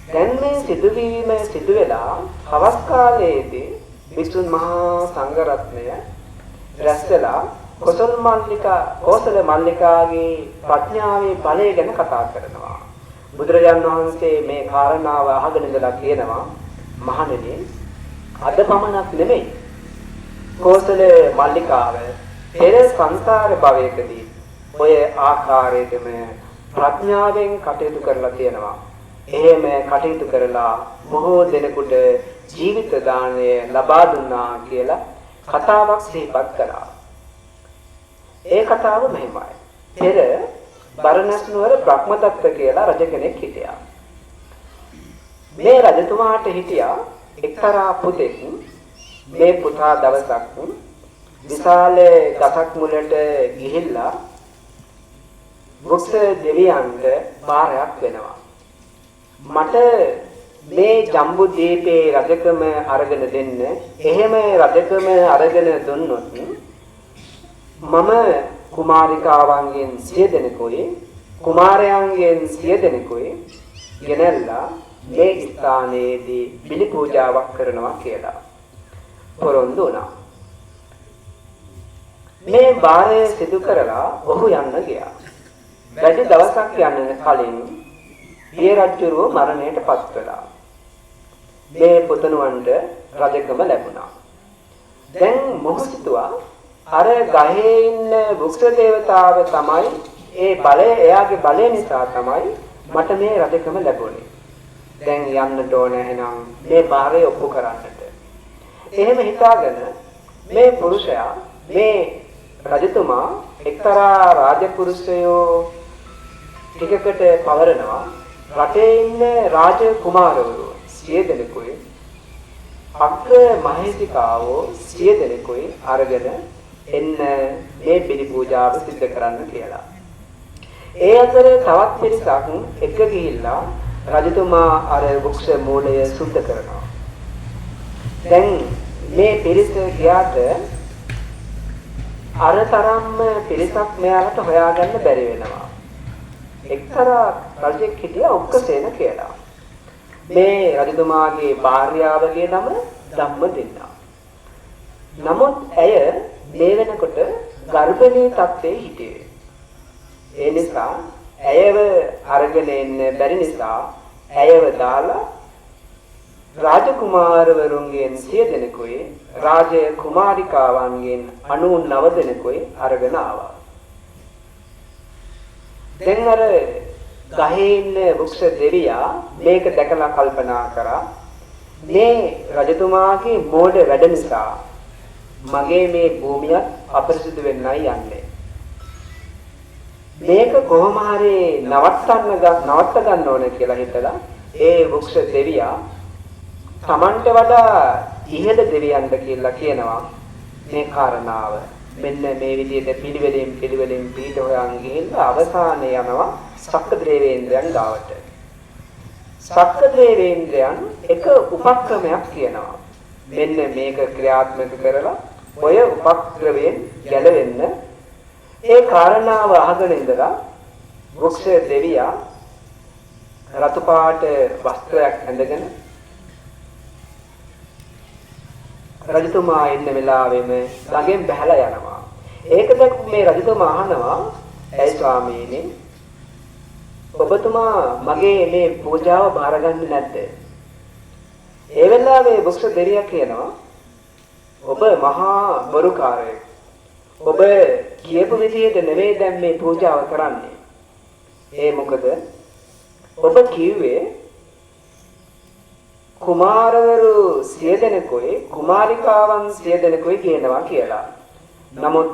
දැන් මේ සිදුවීම සිදු වෙලා හවස් කාලයේදී භික්ෂුන් මහා සංඝරත්නය රැස් වෙලා කොසල් මල්ලිකා කෝසල මල්ලිකාගේ ප්‍රඥාවේ බලය ගැන කතා කරනවා. බුදුරජාණන් වහන්සේ මේ කාරණාව අහගෙන ඉඳලා කියනවා, මහණෙනි, අද පමණක් නෙමෙයි, කෝසල මල්ලිකාව පෙර සංසාර භවයකදී ඔය ආකාරයටම ප්‍රඥාවෙන් කටයුතු කරලා තියෙනවා. එහෙම කටයුතු කරලා බොහෝ දෙනෙකුට ජීවිත දාණය ලබා දුන්නා කියලා කතාවක් සිහිපත් කළා. ඒ කතාව මෙහෙමයි. පෙර බරණැස් නුවර බ්‍රහ්මදත්ත කියලා රජ කෙනෙක් හිටියා. මේ රජතුමාට හිටියා එක්තරා පුතෙක්. මේ පුතා දවසක් විශාල ගසක් මුලට ගිහිල්ලා වෘක්ෂ දෙවියන්ට බාරයක් වෙනවා. මට මේ ජම්බු දීපේ රජකම අරගෙන දෙන්න. එහෙම රජකම අරගෙන දුන්නොත් මම කුමාරිකාවන්ගෙන් 100 දෙනෙකුයි කුමාරයන්ගෙන් 100 දෙනෙකුයි ගෙනල්ලා මේ ස්ථානයේදී බිලි පූජාවක් කරනවා කියලා පොරොන්දු වුණා. මේ බාරය සිදු කරලා ඔහු යන්න ගියා. වැඩි දවසක් යන කලින් පිය රජුරුව මරණයට පත් වෙලා මේ පුතණුවන්ට රජකම ලැබුණා. දැන් මොහු සිතුවා අර ගහේ ඉන්න වෘක්ෂ දේවතාව තමයි ඒ බලය, එයාගේ බලය නිසා තමයි මට මේ රජකම ලැබුණේ. දැන් යන්නට ඕන එහෙනම් මේ භාරය ඔප්පු කරන්නට. එහෙම හිතාගෙන මේ පුරුෂයා, මේ රජතුමා එක්තරා රාජපුරුෂයෝ ටිකකට පවරනවා. රටේ ඉන්න රාජ කුමාරවරු 100 දෙනෙකුයි අග්‍ර මහේසිකාවෝ 100 දෙනෙකුයි අරගෙන එන්න මේ බිලි පූජාව සිද්ධ කරන්න කියලා. ඒ අතර තවත් පිරිසක් එක ගිහිල්ලා රජතුමා අර වෘක්ෂ මූලය සුද්ධ කරනවා. දැන් මේ පිරිස ගියාට අර තරම්ම පිරිසක් මෙයාලට හොයාගන්න බැරි වෙනවා. එක්තරා රජෙක් හිටියා උක්කසේන කියලා. මේ රජතුමාගේ භාර්යාවගේ නම ධම්මදින්නා. නමුත් ඇය මේ වෙනකොට ගර්භණී තත්ත්වයේ හිටියේ. ඒ නිසා ඇයව අරගෙන එන්න බැරි නිසා ඇයව දාලා රාජකුමාරවරුන්ගෙන් 100 දෙනෙකුයි රාජ කුමාරිකාවන්ගෙන් 99 දෙනෙකුයි අරගෙන ආවා. දැන් අර ගහේ ඉන්න වෘක්ෂ දෙවියා මේක දැකලා කල්පනා කරා, මේ රජතුමාගේ මෝඩ වැඩ නිසා මගේ මේ භූමියත් අපරිසුදු වෙන්නයි යන්නේ. මේක කොහොම හරි නවත්ත ගන්න ඕන කියලා හිතලා ඒ වෘක්ෂ දෙවියා තමන්ට වඩා ඉහළ දෙවියන්ට කියලා කියනවා මේ කාරණාව. මෙන්න මේ විදිහට පිළිවෙලින් පිළිවෙලින් පීඩ හොයන් ගිහිල්ලා අවසානයේ යනවා සක්ක දේවේන්ද්‍රයන් ගාවට. සක්ක දේවේන්ද්‍රයන් එක උපක්‍රමයක් කියනවා. මෙන්න මේක ක්‍රියාත්මක කරලා ඔය උපක්‍රමයෙන් ගැලවෙන්න ඒ කාරණාව අහගෙන ඉඳලා වෘක්ෂ දෙවියා රතු පාට වස්ත්‍රයක් ඇඳගෙන රජතුමා ඉන්න වෙලාවෙම ළඟෙන් බහැලා යනවා. ඒක දැක්ක මේ රජතුමා අහනවා, ඇයි ස්වාමීනි ඔබතුමා මගේ මේ පූජාව බාරගන්නේ නැද්ද? ඒ වෙලාවේ වෘක්ෂ දෙවියා කියනවා, ඔබ මහා බොරුකාරයෙක්. ඔබ කියපු විදිහට නෙවෙයි දැන් මේ පූජාව කරන්නේ. ඒ මොකද ඔබ කිව්වේ කුමාරවරු 100 දෙනෙකුයි කුමාරිකාවන් 100 දෙනෙකුයි කියනවා කියලා. නමුත්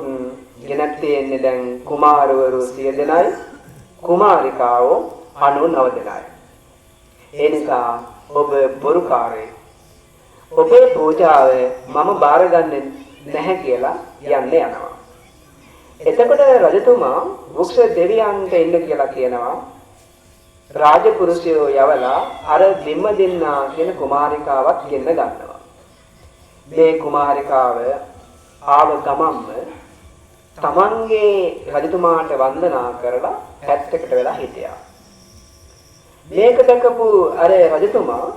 ගෙනත් තියෙන්නේ දැන් කුමාරවරු 100 දෙනයි කුමාරිකාවෝ 99 දෙනයි. ඒ නිසා ඔබ බොරුකාරයෙක්. ඔබේ පූජාව මම බාරගන්නේ නැහැ කියලා යන්න යනවා. එතකොට රජතුමා වෘක්ෂ දෙවියන්ට එන්න කියලා කියනවා. රාජපුරුෂයෝ යවලා අර දිම්මදින්නා කියන කුමාරිකාවත් ගෙන්න ගන්නවා. මේ කුමාරිකාව ආව ගමන්ම තමන්ගේ රජතුමාට වන්දනා කරලා පැත්තකට වෙලා හිටියා. මේක දැකපු අර රජතුමා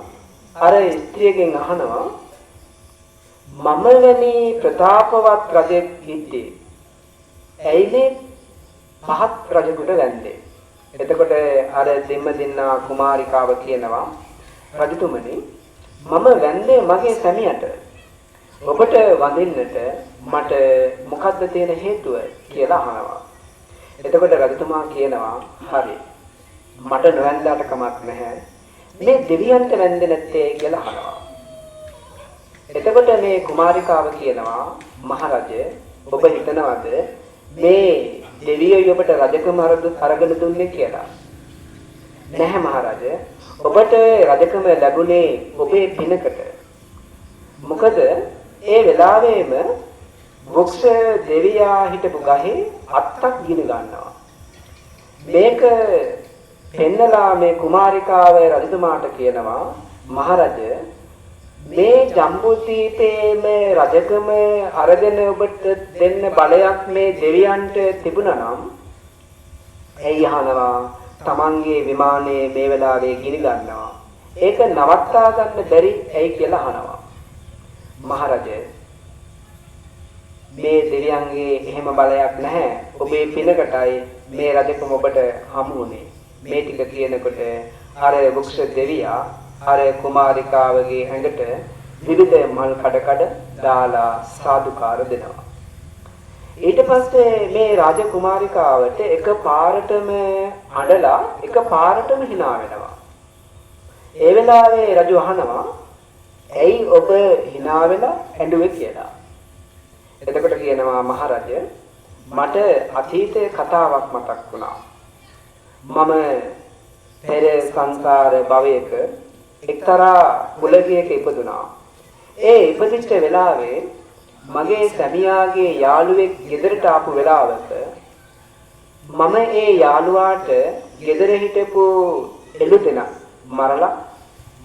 අර ස්ත්‍රියගෙන් අහනවා, මම වැනි ප්‍රතාපවත් රජෙක් ඉද්දී ඇයි මේ පහත් රජෙකුට වැන්දේ? එතකොට අර දෙම්මදින්නා කුමාරිකාව කියනවා, රජතුමනි මම වැන්දේ මගේ සැමියාට. ඔබට වඳින්නට මට මොකද්ද තියෙන හේතුව කියලා අහනවා. එතකොට රජතුමා කියනවා, හරි මට නොවැන්දාට කමක් නැහැ, මේ දෙවියන්ට වැන්දේ නැත්තේ කියලා අහනවා. එතකොට මේ කුමාරිකාව කියනවා, මහරජ ඔබ හිතනවද මේ දෙවියෝ ඔබට රජකම අරගෙන දුන්නේ කියලා? නැහැ මහරජ, ඔබට රජකම ලැබුණේ ඔබේ පිනකට. මොකද ඒ වෙලාවෙම වෘක්ෂ දෙවියා හිටපු ගහේ අත්තක් ගිනි ගන්නවා. මේක පෙන්නලා මේ කුමාරිකාව රජතුමාට කියනවා, මහරජ මේ ජම්බුද්වීපයේම රජකම අරගෙන ඔබට දෙන්න බලයක් මේ දෙවියන්ට තිබුණා නම් ඇයි අහනවා තමන්ගේ විමානයේ මේ වෙලාවේ ගිනි ගන්නවා, ඒක නවත්තා ගන්න බැරි ඇයි කියලා අහනවා. මහරජ මේ දෙවියන්ගේ එහෙම බලයක් නැහැ, ඔබේ පිනකටයි මේ රජකම ඔබට හමු වුණේ. මේ ටික කියනකොට අර වෘක්ෂ දෙවියා අර කුමාරිකාවගේ ඇඟට විවිධ මල් කඩ කඩ දාලා සාදුකාර දෙනවා. ඊට පස්සේ මේ රාජ කුමාරිකාවට එක පාරටම අඬලා එක පාරටම hina වෙනවා. ඒ වෙලාවේ රජු අහනවා, ඇයි ඔබ hina වෙලා ඇඬුවේ කියලා. එතකොට කියනවා, මහරජ මට අතීතයේ කතාවක් මතක් වුණා. මම පෙර සංසාර භවයක එක්තරා කුලගයක ඉපදුනා. ඒ ඉපදිච්ච වෙලාවේ මගේ සැමියාගේ යාළුවෙක් ගෙදරට ආපු වෙලාවක මම ඒ යාළුවාට ගෙදර හිටපු එළු දෙනක් මරලා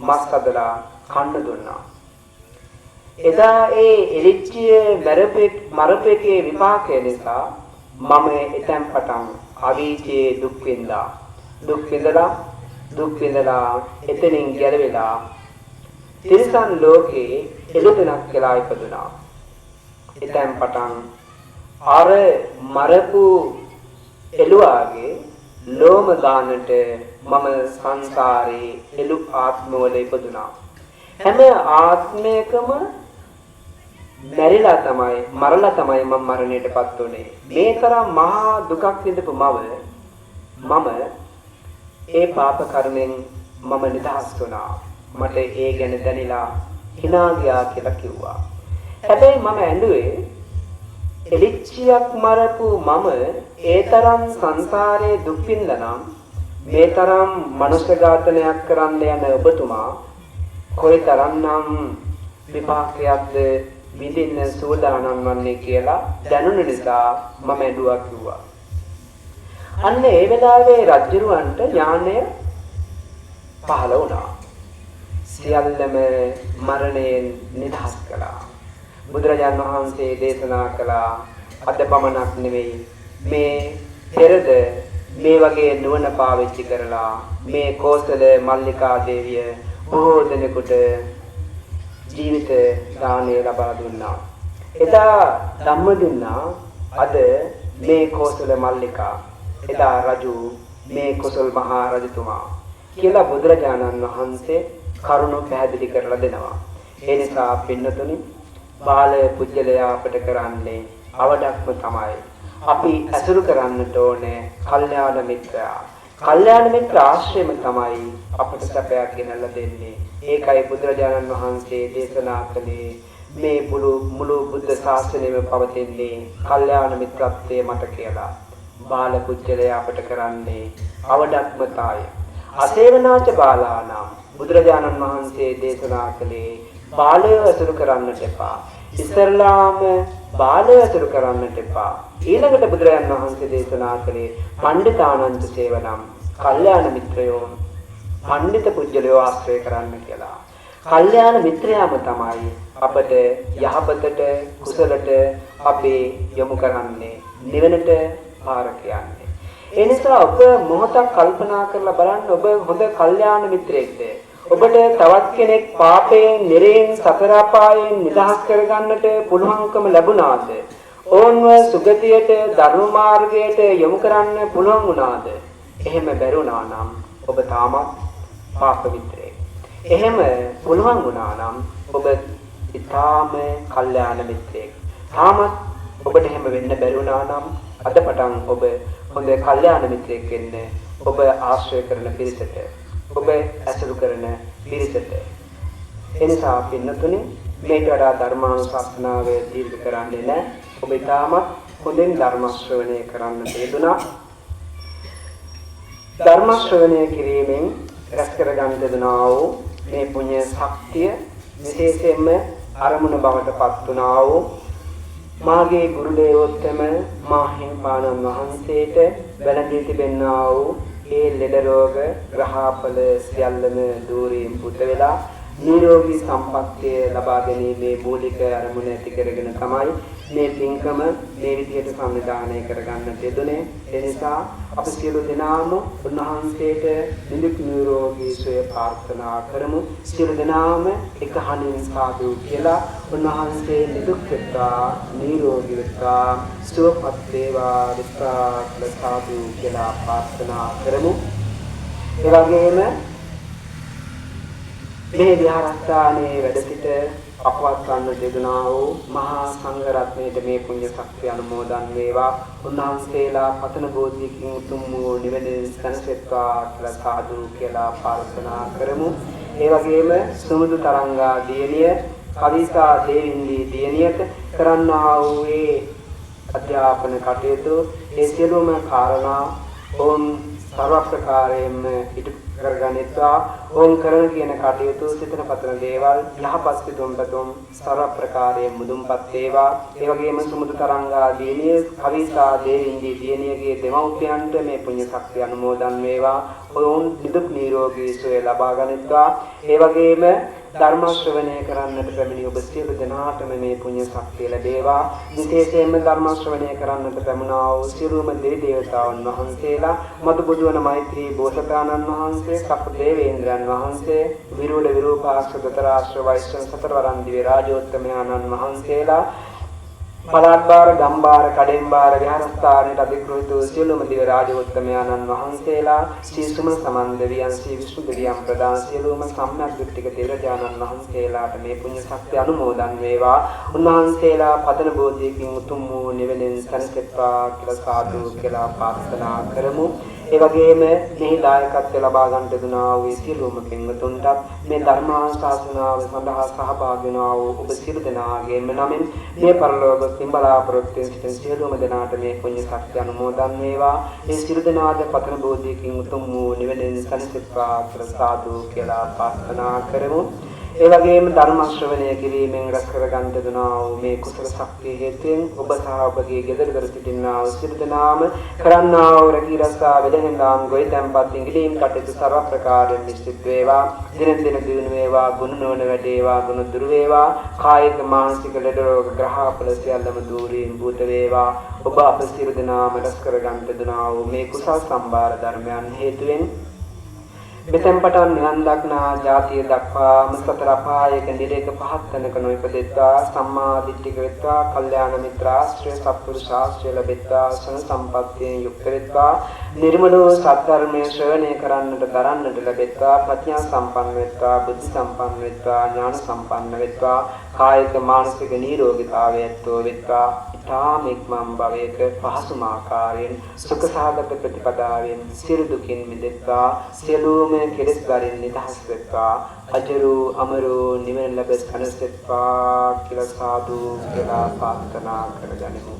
මස් හදලා කන්න දුන්නා. එදා ඒ එලිච්චිය මරපු එකේ විපාකය නිසා මම එතෙන් පටන් අවීචයේ දුක් විඳා දුක් විඳලා එතනින් ගැලවිලා තිරිසන් ලෝකේ එළදෙනක් කියලා ඉපදුනා. එතෙන් පටන් අර මරපු එළුවාගේ ලෝම දානට මම සංසාරේ එළු ආත්මවල ඉපදුනා. හැම ආත්මයකම මැරිලා තමයි මරලා තමයි මම මරණයටපත් වුනේ. මේ තරම් මහා දුකක් විඳපු මම ඒ පාප කර්මෙන් මම නිදහස් වුණා. මට ඒ ගැන දැනිලා hina ගියා කියලා කිව්වා. හැබැයි මම ඇඬුවේ එලිච්චියක් මරපු මම ඒ තරම් සංසාරේ දුක් විඳලා නම් මේ තරම් මනුෂ්‍ය ඝාතනයක් කරන්න යන ඔබතුමා කොයි තරම්නම් විපාකයක්ද විඳින්න සූදානම් වන්නේ කියලා දැනුන නිසා මම ඇඬුවා කිව්වා. අන්න ඒ වෙලාවේ රජුරවන්ට ඥානය පහළ වුණා. සියල්ලම මරණයෙන් නිදහස් කළා. බුදුරජාන් වහන්සේ දේශනා කළා අද පමණක් නෙවෙයි මේ පෙරද මේ වගේ නුවණ පාවිච්චි කරලා මේ කෝසල මල්ලිකා දේවිය බොහෝ දෙනෙකුට ජීවිත දානය ලබා දුන්නා. එදා ධම්මදින්නා අද මේ කෝසල මල්ලිකා, එදා රජු මේ කොසල් මහා රජතුමා කියලා බුදුරජාණන් වහන්සේ කරුණු පැහැදිලි කරලා දෙනවා. ඒ නිසා පින්නතුනි, බාල පුජ්‍යලයා අපට කරන්නේ අවඩක්ම තමයි. අපි ඇසුරු කරන්නට ඕනේ කල්යාණ මිත්‍රයා. කල්යාණ මිත්‍ර ආශ්‍රයම තමයි අපට සැපයක් ගෙනල්ලා දෙන්නේ. ඒකයි බුදුරජාණන් වහන්සේ දේශනා කළේ මේ මුළු බුද්ධ ශාසනයම පවතින්නේ කල්යාණ මිත්‍රත්වයේ මත කියලා. බාල පුජ්‍යලයා අපට කරන්නේ අවඩක්මතාය. අසේවනාච බාලානම්, බුදුරජාණන් වහන්සේ දේශනා කළේ බාලය ඇසුරු කරන්නට එපා. ඉස්සරලාම බාලය ඇසුරු කරන්නට එපා. ඊළඟට බුදුරජාණන් වහන්සේ දේශනා කළේ පණ්ඩිතානංච සේවනම්, කල්යාණ මිත්‍රයෝ පණ්ඩිත පුජ්‍යලයෝ ආශ්‍රය කරන්න කියලා. කල්යාණ මිත්‍රයාම තමයි අපට යහපතට කුසලට අපේ යොමු කරන්නේ, නිවනට පාර කියන්නේ. ඒ නිසා ඔබ මොහොතක් කල්පනා කරලා බලන්න, ඔබ හොඳ කල්යාණ මිත්‍රයෙක්ද? ඔබට තවත් කෙනෙක් පාපයෙන්, නිරයෙන්, සතර අපායෙන් නිදහස් කරගන්නට පුළුවන්කම ලැබුණාද? ඔවුන්ව සුගතියට, ධර්ම මාර්ගයට යොමු කරන්න පුළුවන් වුණාද? එහෙම බැරුණා නම් ඔබ තාමත් පාප මිත්‍රයෙක්. එහෙම පුළුවන් වුණා නම් ඔබ ඉතාම කල්යාණ මිත්‍රයෙක්. තාමත් ඔබට එහෙම වෙන්න බැරි වුණා නම් අද පටන් ඔබ හොඳ කල්යාණ මිත්‍රයෙක් වෙන්න, ඔබ ආශ්‍රය කරන පිරිසට, ඔබ ඇසුරු කරන පිරිසට. එනිසා පින්නතුනි, මේට වඩා ධර්මානුශාසනාව දීර්ඝ කරන්නේ නැහැ. ඔබ ඉතාමත් හොඳින් ධර්ම ශ්‍රවණය කරන්න යෙදුණා. ධර්ම ශ්‍රවණය කිරීමෙන් රැස් කරගන්න දෙනා වූ මේ පුණ්‍ය ශක්තිය විශේෂයෙන්ම අරමුණ බවට පත් වුණා වූ මාගේ ගුරු දේවෝත්තම මාහිමිපාණන් වහන්සේට වැළඳී තිබෙනා වූ ඒ ලෙඩ රෝග ග්‍රහඵල සියල්ලම දූරින් පුත වෙලා නිරෝගී සම්පන්නිය ලබා ගැනීමේ මූලික අරමුණ ඇති කරගෙන තමයි මේ පින්කම මේ විදිහට සංවිධානය කරගන්නට යෙදුනේ. ඒ නිසා අප සියලු දෙනාම උන්වහන්සේට නිදුක් නිරෝගී සුවය ප්‍රාර්ථනා කරමු. සියලු දෙනාම එක හඬින් සාදු කියලා උන්වහන්සේ නිදුක් වෙත්වා, නිරෝගී වෙත්වා, සුවපත් වේවා වෙත්වා කියලා සාදු කියලා ප්‍රාර්ථනා කරමු. ඒ වගේම මේ විහාරස්ථානයේ වැඩ සිට අපවත් වන්න දෙදුනා වූ මහා සංඝ රත්නයට මේ පුණ්‍ය ශක්තිය අනුමෝදන් වේවා. උන්වහන්සේලා පතන බෝධියකින් උතුම් වූ නිවන සැනසෙත්වා කියලා සාදු කියලා ප්‍රාර්ථනා කරමු. ඒ වගේම සුමුදු තරංගා දියණිය, කවිතා දේවින්දී දියණියට කරන්නා වූ ඒ අධ්‍යාපන කටයුතු, ඒ සියලුම කාරණා ඔවුන් සර්ව ප්‍රකාරයෙන්ම ඉටු කරගනිත්වා. ඔවුන් කරන කියන කටයුතු, සිතන පතන දේවල් යහපත් සිතුම් පැතුම් සර්ව ප්‍රකාරයෙන් මුදුන්පත් වේවා. ඒ වගේම සුමුදු තරංගා දියණිය, කවිතා දේවින්දී දියණියගේ දෙමව්පියන්ට මේ පුණ්‍ය ශක්තිය අනුමෝදන් වේවා. ඔවුන් නිදුක් නිරෝගී සුවය ලබා ගනිත්වා. ඒ වගේම ධර්ම ශ්‍රවණය කරන්නට පැමිණි ඔබ සියලු දෙනාටම මේ පුණ්‍ය ශක්තිය ලැබේවා. විශේෂයෙන්ම ධර්ම ශ්‍රවණය කරන්නට පැමුණා වූ සියලුම දෙවි දේවතාවුන් වහන්සේලා, මధు බුදුවන මෛත්‍රී බෝසතාණන් වහන්සේ, සප්ත දේවේන්ද්‍රයන් වහන්සේ, විරූඪ විරූපාක්ෂ ධතරාශ්‍ර වෛශ්‍රව සතරවරන් දිව්‍ය රාජෝත්තමයන්න් වහන්සේලා, පළාත්බාර, ගම්බාර, කඩෙන්බාර විහාරස්ථානයට අධිග්‍රහිත වූ සියලුම දිව්‍ය රාජෝත්තමයන්න් වහන්සේලා, ශ්‍රී සුමන සමන් දෙවියන්, ශ්‍රී විෂ්ණු දෙවියන් ප්‍රදාන සියලුම සම්‍යක් දෘෂ්ටික දේවරජාණන් වහන්සේලාට මේ පුණ්‍ය ශක්තිය අනුමෝදන් වේවා. උන්වහන්සේලා පතන බෝධියකින් උතුම් වූ නිවනින් සැනසෙත්වා කියලා සාදු කියලා ප්‍රාර්ථනා කරමු. ඒ වගේම මෙහි දායකත්වය ලබා ගන්නට දුනා වූ සියලුම පින්වතුන්ටත් මේ ධර්මානුශාසනාව සඳහා සහභාගී වුණා වූ ඔබ සියලු දෙනාගේම නමින් මේ පරලෝක සිම් බලාපොරොත්තු වෙන සිටින සියලුම දෙනාට මේ පුණ්‍ය ශක්තිය අනුමෝදන් වේවා. ඒ සියලු දෙනාද පතන බෝධියකින් උතුම් වූ නිවනින් සැනසෙත්වා කියලා සාදු කියලා ප්‍රාර්ථනා කරමු. ඒ වගේම ධර්ම ශ්‍රවණය කිරීමෙන් රැස් කරගන්න දුනා වූ මේ කුසල ශක්තිය හේතුවෙන් ඔබ සහ ඔබගේ ගෙදර දොර සිටින්නා වූ සියලු දෙනාම කරන්නා වූ රැකී රක්සා වෙළෙඳාම් ගොවිතැන්පත් ඉංග්‍රීම් කටයුතු සර්ව ප්‍රකාරයෙන් නිශ්චිත වේවා. දින දින දියුණු වේවා, ගුණ නොවන වැඩේවා, ගුණ දුරු වේවා. කායික මානසික ලෙඩ රෝග ග්‍රහපල සියල්ලම දූරින් භූත වේවා. ඔබ අප සියලු දෙනාම රැස් කරගන්න දුනා වූ මේ කුසල් සම්භාර ධර්මයන් හේතුවෙන් මෙතෙන් පටන් නිවන් දක්නා ජාතිය දක්වාම සතර අපායක නිරේක පහත් තැනක නොඉපදෙත්වා, සම්මා දිට්ඨික වෙත්වා, කල්යාණ මිත්‍රාශ්‍රය සත්පුරුෂාශ්‍රය ලැබෙත්වා, ශන සම්පත්තියෙන් යුක්ත වෙත්වා, නිර්මල වූ සත්ධර්මයේ ශ්‍රවණය කරන්නට දරන්නට ලැබෙත්වා, ප්‍රඥා සම්පන්න වෙත්වා, බුද්ධි සම්පන්න වෙත්වා, ඥාන සම්පන්න වෙත්වා, කායික මානසික නිරෝගීතාවය ඇත්තෝ වෙත්වා. ඊටාම ඉක්මන් භවයක පහසුම ආකාරයෙන් සුඛ සහගත ප්‍රතිපදාවෙන් සියලු දුකින් මිදෙත්වා, සියලුම කෙලෙස් වලින් නිදහස් වෙත්වා, අජරු අමරු නිවන ලැබ සැනසෙත්වා කියලා සාදු කියලා ප්‍රාර්ථනා කරගනිමු.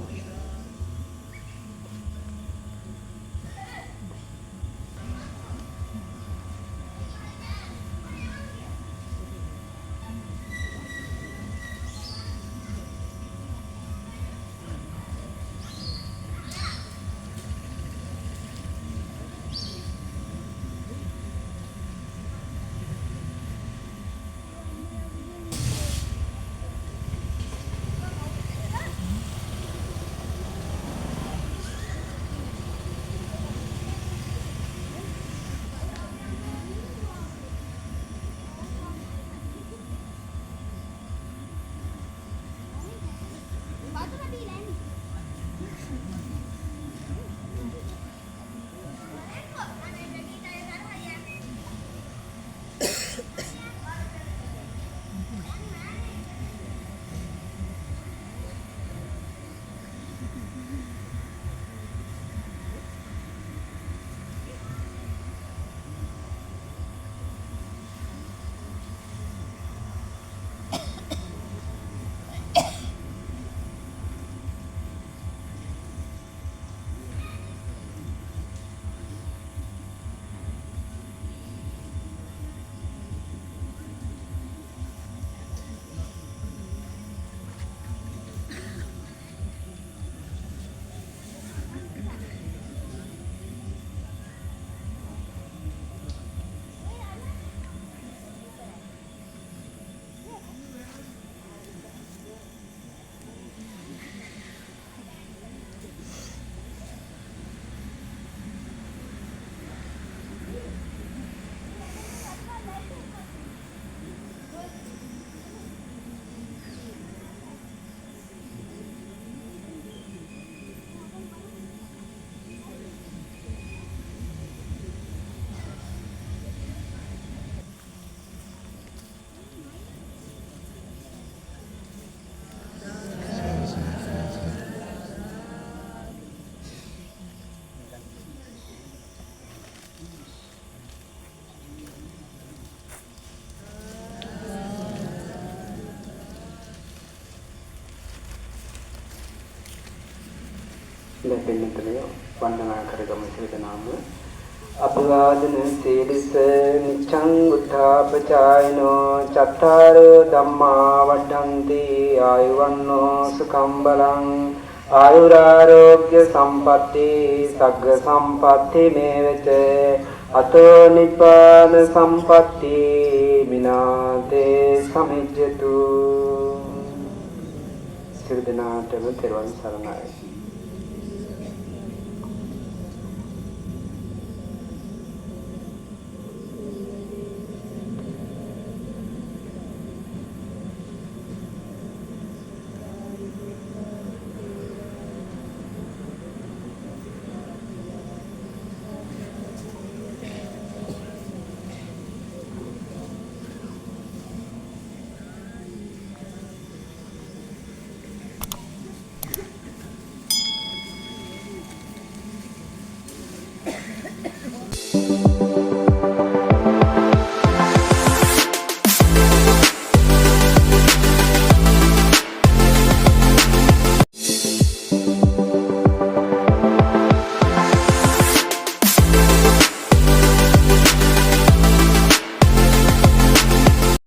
ලැබෙන්නතලය වන්දනා කරගමු සියලු දෙනාම. අභිවාදන සීලිස නිච්ඡං උත්ථාපචායනෝ චත්තාරෝ ධම්මා වඩ්ඩಂತಿ ආයුවන්නෝ සුඛං බලං ආයුරාරෝග්‍ය සම්පatti සග්ග සම්පatti මේවච අතෝ නිපාන සම්පatti මිනාතේ සමිජ්ජතු. සියලු දෙනාටම තෙරුවන් සරණයි.